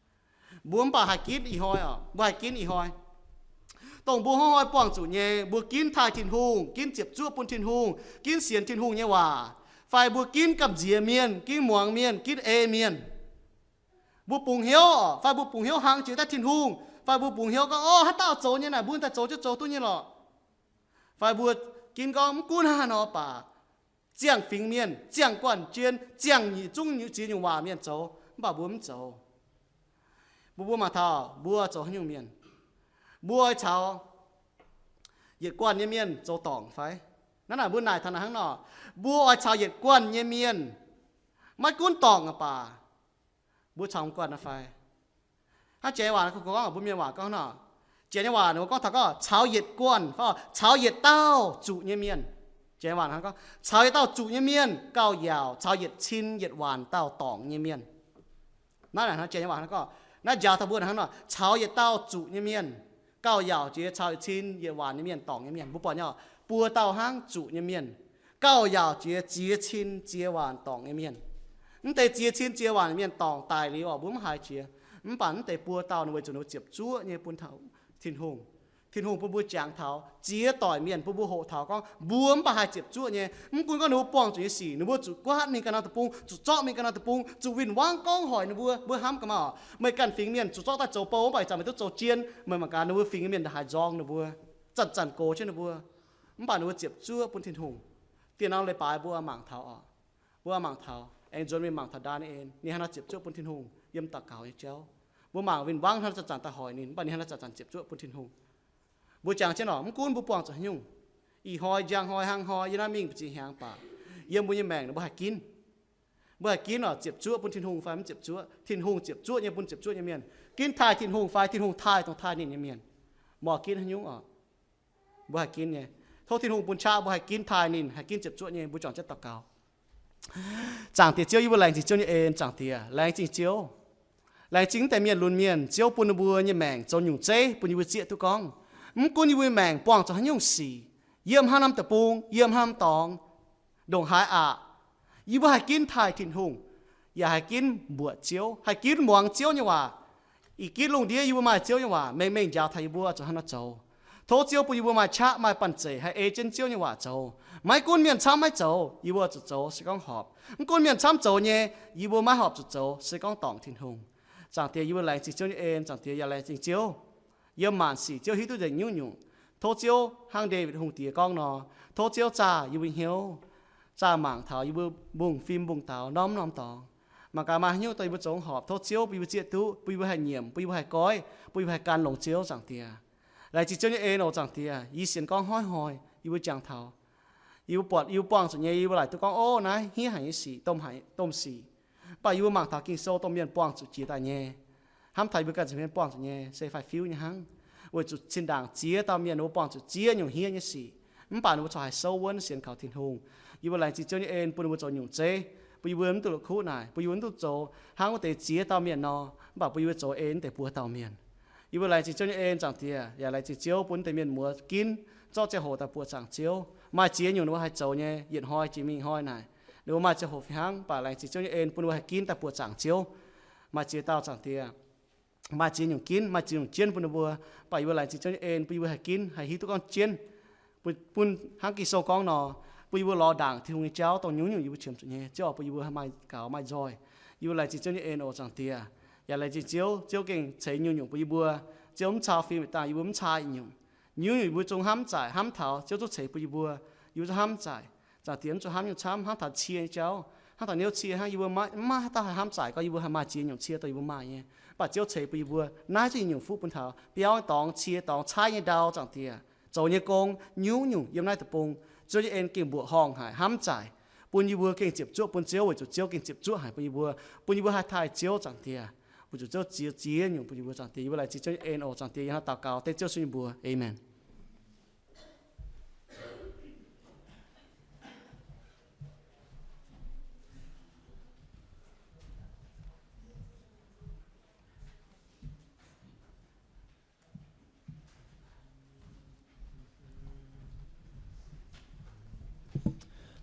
Mbuo mv baac haih ginv ih hnoi oc, mbuo haih ginv ih hnoi. Dongh mbuo hnoi-hnoi buangh zuqc nyei, mbuo ginv taaih Tin-Hungh, ginv ziepc zuoqv bun Tin-Hungh, ginv sienx Tin-Hungh nyei waac, fai mbuo ginv gamh nziex mienh, ginv muangx mienh, ginv ei mienh. Mbuo bungx hnyouv oc, fai mbuo bungx hnyouv hlang jiex daaih Tin-Hungh, fai mbuo bungx hnyouv gorngv, orv, haaix dauh zoux nyei naaic, mbuo daaih zoux jienv zoux duqv nyei lorqc. Fai mbuo ginv gorngv mv gunv haaix nor baac, ziangh fingx mienh, ziangh guanh jien, ziangh yietc zungv nyungc ziex nyungc waac mienh zoux, mv baac mbuo mv zoux. Mbuo, mbuo mangc taux mbuo zoux haaix nyungc mienh? Mbuo oix caux yietc guanh nyei mienh zoux dorngc fai? Naaiv naaic mbuo naaic taux naaic hnangv nor, mbuo oix caux yietc guanh nyei mienh, maiv gunv dorngc aqv baac, mbuo caux guanh nor fai? Hnangv Janx waac gorngv, mbuo Mienh waac gorngv nor, Janx nyei waac ninh mbuo gorngv taux gorngv caux yietc guanh, caux yietc dauh zuqc nyei mienh. Janx waac gorngv caux yietc dauh zuqc nyei mienh gauh yaauc caux yietc cin yietc waanc dauh dorngc nyei mienh. Naaiv hnangv Janx nyei waac gorngv, naaiv njaaux taux mbuo hnangv nor, caux yietc dauh zuqc nyei mienh gauh yaauc jiex caux yietc cin yietc waanc nyei mienh dorngc nyei mienh. Mbuo buatc nyei oc, buo dauh hnangv zuqc nyei mienh gauh yaauc jiex ziex cin ziex waanc dorngc nyei mienh. Mv deix ziex cin ziex waanc mienh dorngc daic liuz oc, mbuo mv haiz jiex. Mv baac mv deix buo dauh ninh weic zuqc ninh ziepc zuoqv nyei bun taux Tin-Hungh. Tin-Hungh bun mbuo jangx taux ziex doic mienh, bun mbuo hoqc taux gorngv mbuo mv baac haih ziepc zuoqv nyei. Mv gunv gorngv ninh mbuo buangh zuqc nyei sic, ninh mbuo zuqc guaatv mingh ganh norm deic-bung, zuqc zorqv mingh ganh norm deic-bung, zuqc win-wangv gorngv hoic ninh mbuo. Mbuo hnamv gaax maah oc, meih ganh fingx mienh zuqc zorqv daaih zoux bou, mv baac ih zanc meih duqv zoux jien, meih mangc gaax ninh mbuo fingx mienh haaix nzorng ninh mbuo, zanc-zanc gox jienv ninh mbuo. Mv baac ninh mbuo ziepc zuoqv bun Tin-Hungh. Dieh norm leiz-baaix mbuo mangc taux oc, mbuo mangc taux, aengx nzuonx mingh mangc taux Ndaa^ni^en, ninh hnangv nor ziepc zuoqv bun Tin-Hungh yiem daux gaux nyei jauv. Mbuo mangc win-wangv hnangv nor zanc-zanc daaih hoic ninh, mv baac ninh hnangv nor zanc-zanc ziepc zuoqv bun Tin-Hungh. Mbuo jangx jienv oc, mv gunv mbuo buangh zuqc haaix nyungc, ih hnoi, njang hnoi, hnangv hnoi, yiem naaiv mingh ba'ziex hnyangx baac, yiem mbuo nyei maengc mbuo haih ginv. Mbuo haih ginv oc, ziepc zuoqv bun Tin-Hungh fai mv ziepc zuoqv? Tin-Hungh ziepc zuoqv nyei bun ziepc zuoqv nyei mienh. Ginv taaih Tin-Hungh fai Tin-Hungh taaih dongh taaih ninh nyei mienh? Mbuo ginv haaix nyungc oc? Mbuo haih ginv nyei. Tov Tin-Hungh bun qaqv mbuo haih ginv taaih ninh, haih ginv ziepc zuoqv nyei. Mbuo juangc jienv daux gaux. Zaangc Diex Ziouv, yie mbuo laengz zingh Ziouv nyei en. Zaangc Diex, laengz zingh Ziouv. Laengz zingh mv deix mienh lunx mienh, Ziouv bun ninh mbuo nyei maengc zoux nyungc zeiv bun yie mbuo zieqv duqv gorngv, mv gunv yie mbuo maengc buangh zuqc haaix nyungc sic, yiem haaix norm deic-bung, yiem haaix norm dorngx, ndongc haaix aqc, yie mbuo haih ginv taaih Tin-Hungh, yaac haih ginv mbuoqc Ziouv, haih ginv muangx Ziouv nyei waac. Ih ginv lungh ndiev yie mbuo maaih Ziouv nyei waac mengh mengh njaaux taux yie mbuo zuqc haaix nor zoux. Tov Ziouv bun yie mbuo maaih qaqv maaih banh zeic haih ei jienv Ziouv nyei waac zoux. Maiv gunv mienh camv maiv zoux, yie mbuo zuqc zoux se gorngv horpc. Mv gunv mienh camv zoux nyei, yie mbuo maiv horpc zuqc zoux se gorngv dorngc Tin-Hungh. Zaangc Diex, yie mbuo laengz zingh Ziouv nyei en. Zaangc Diex, yaac laengz zingh Ziouv. Yiem maanc sic Ziouv hiuv duqv nzengc nyungc-nyungc. Tov Ziouv hnangv Ndaawitv Hungh diex gorngv nor, tov Ziouv zaah yie mbuo hnyouv, zaah mangc taux yie mbuo mbungv fim mbungv daux norm-norm dorngx. Mangc gaax maaih haaix nyungc dongh yie mbuo zoux horpc, tov Ziouv bun yie mbuo zieqv duqv, bun yie mbuo haih nyiemc, bun yie mbuo haih goiv, bun yie mbuo haih gan longx Ziouv. Zaangc Diex, laengz zingh Ziouv nyei en oc. Zaangc Diex, yie sienx gorngv hnoi-hnoi yie mbuo jangx taux, yie mbuo buatc, yie mbuo buangh zuqc nyei, yie mbuo laaic duqv gorngv, ov, naaiv hniev haic nyei sic, domh haic, domh sic. Mv baac yie mbuo mangc taux Ging-Sou dongh mienh buangh zuqc jiex daaih nyei, hnamv taux yie mbuo ganh zuqc mienh buangh zuqc nyei se faix-fiuv nyei hnangv. Weic zuqc zinh ndaangc ziex dauh mienh ninh mbuo buangh zuqc ziex nyungc hniev nyei sic, mv baac ninh mbuo corc haih souv wuonv sienx kaux Tin-Hungh. Yie mbuo laengz zingh Ziouv nyei en bun ninh mbuo zoux nyungc zeiv, bun yie mbuo mv duqv la'kuqv naaic, bun yie mbuo mv duqv zoux hnangv wuov deix ziex dauh mienh nor, mv baac bun yie mbuo zoux ei wuov deix buo dauh mienh. Yie mbuo laengz zingh Ziouv nyei en. Zaangc Diex, yaac laengz zingh Ziouv bun wuov deix mienh muoz ginv zorqv ziangh hoc daaih buoqc zaangc Ziouv. Maaih ziex nyungc ninh mbuo haih zoux nyei, yietc hnoi jiex mingh hnoi naaic, ninh mbuo maaih ziangh hoc fih hnangv, mv baac laengz zingh Ziouv nyei en bun ninh mbuo haih ginv daaih buoqc zaangc Ziouv. Maaih ziex dauh, Zaangc Diex, maaih ziex nyungc ginv, maaih ziex nyungc jienv bun ninh mbuo, mv baac yie mbuo laengz zingh Ziouv nyei en bun yie mbuo haih ginv, haih hiuv duqv gorngv jienv, bun, bun hnangv Ging-Sou gorngv nor, bun yie mbuo lorz ndaangc Tin-Hungh nyei jauv dongh nyungc-nyungc yie mbuo qiemx zuqc nyei. Ziouv oc, bun yie mbuo maaih gaux maaih nzoih. Yie mbuo laengz zingh Ziouv nyei en oc. Zaangc Diex, yaac laengz zingh Ziouv, Ziouv gengh ceix nyungc-nyungc bun yie mbuo. Ziouv mv caa fim yietc dangh, yie mbuo mv caa yietc nyungc. Nyungc-nyungc yie mbuo zungv hnamv zaaic hnamv taux, Ziouv zungv ceix bun yie mbuo. Yie mbuo zungv hnamv zaaic. Zaangc Diex, mv zuqc hnamv nyungc camv, hnamv taux cie nyei jauv, hnamv taux niouv cie hnangv, yie mbuo maiv, maiv haih daaih hnamv zaaic gorngv yie mbuo haih maaih ziex nyungc cie dongh yie mbuo maaih nyei. Mv baac Ziouv ceix bun yie mbuo naaiv zungv nyungc fuqv bun taux biauv dorngx, cie dorngx, caaiv nyei ndau. Zaangc Diex, zoux nyei gong nyungc-nyungc yiem naaiv deic-bung, Ziouv nyei en gengh mbuoqc horngh haic, hnamv zaaic, bun yie mbuo gengh ziepc zuoqv bun Ziouv, weic zuqc Ziouv gengh ziepc zuoqv haic bun yie mbuo, bun yie mbuo haih taaih Ziouv. Zaangc Diex, weic zuqc Ziouv ziex, ziex nyungc bun yie mbuo. Zaangc Diex, yie mbuo laengz zingh Ziouv nyei en oc. Zaangc Diex, yie hnamv daux gaux dengv Ziouv Yesu nyei mbuox. Aamen.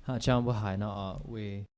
Hnangv jang mbuo haiz nor, weic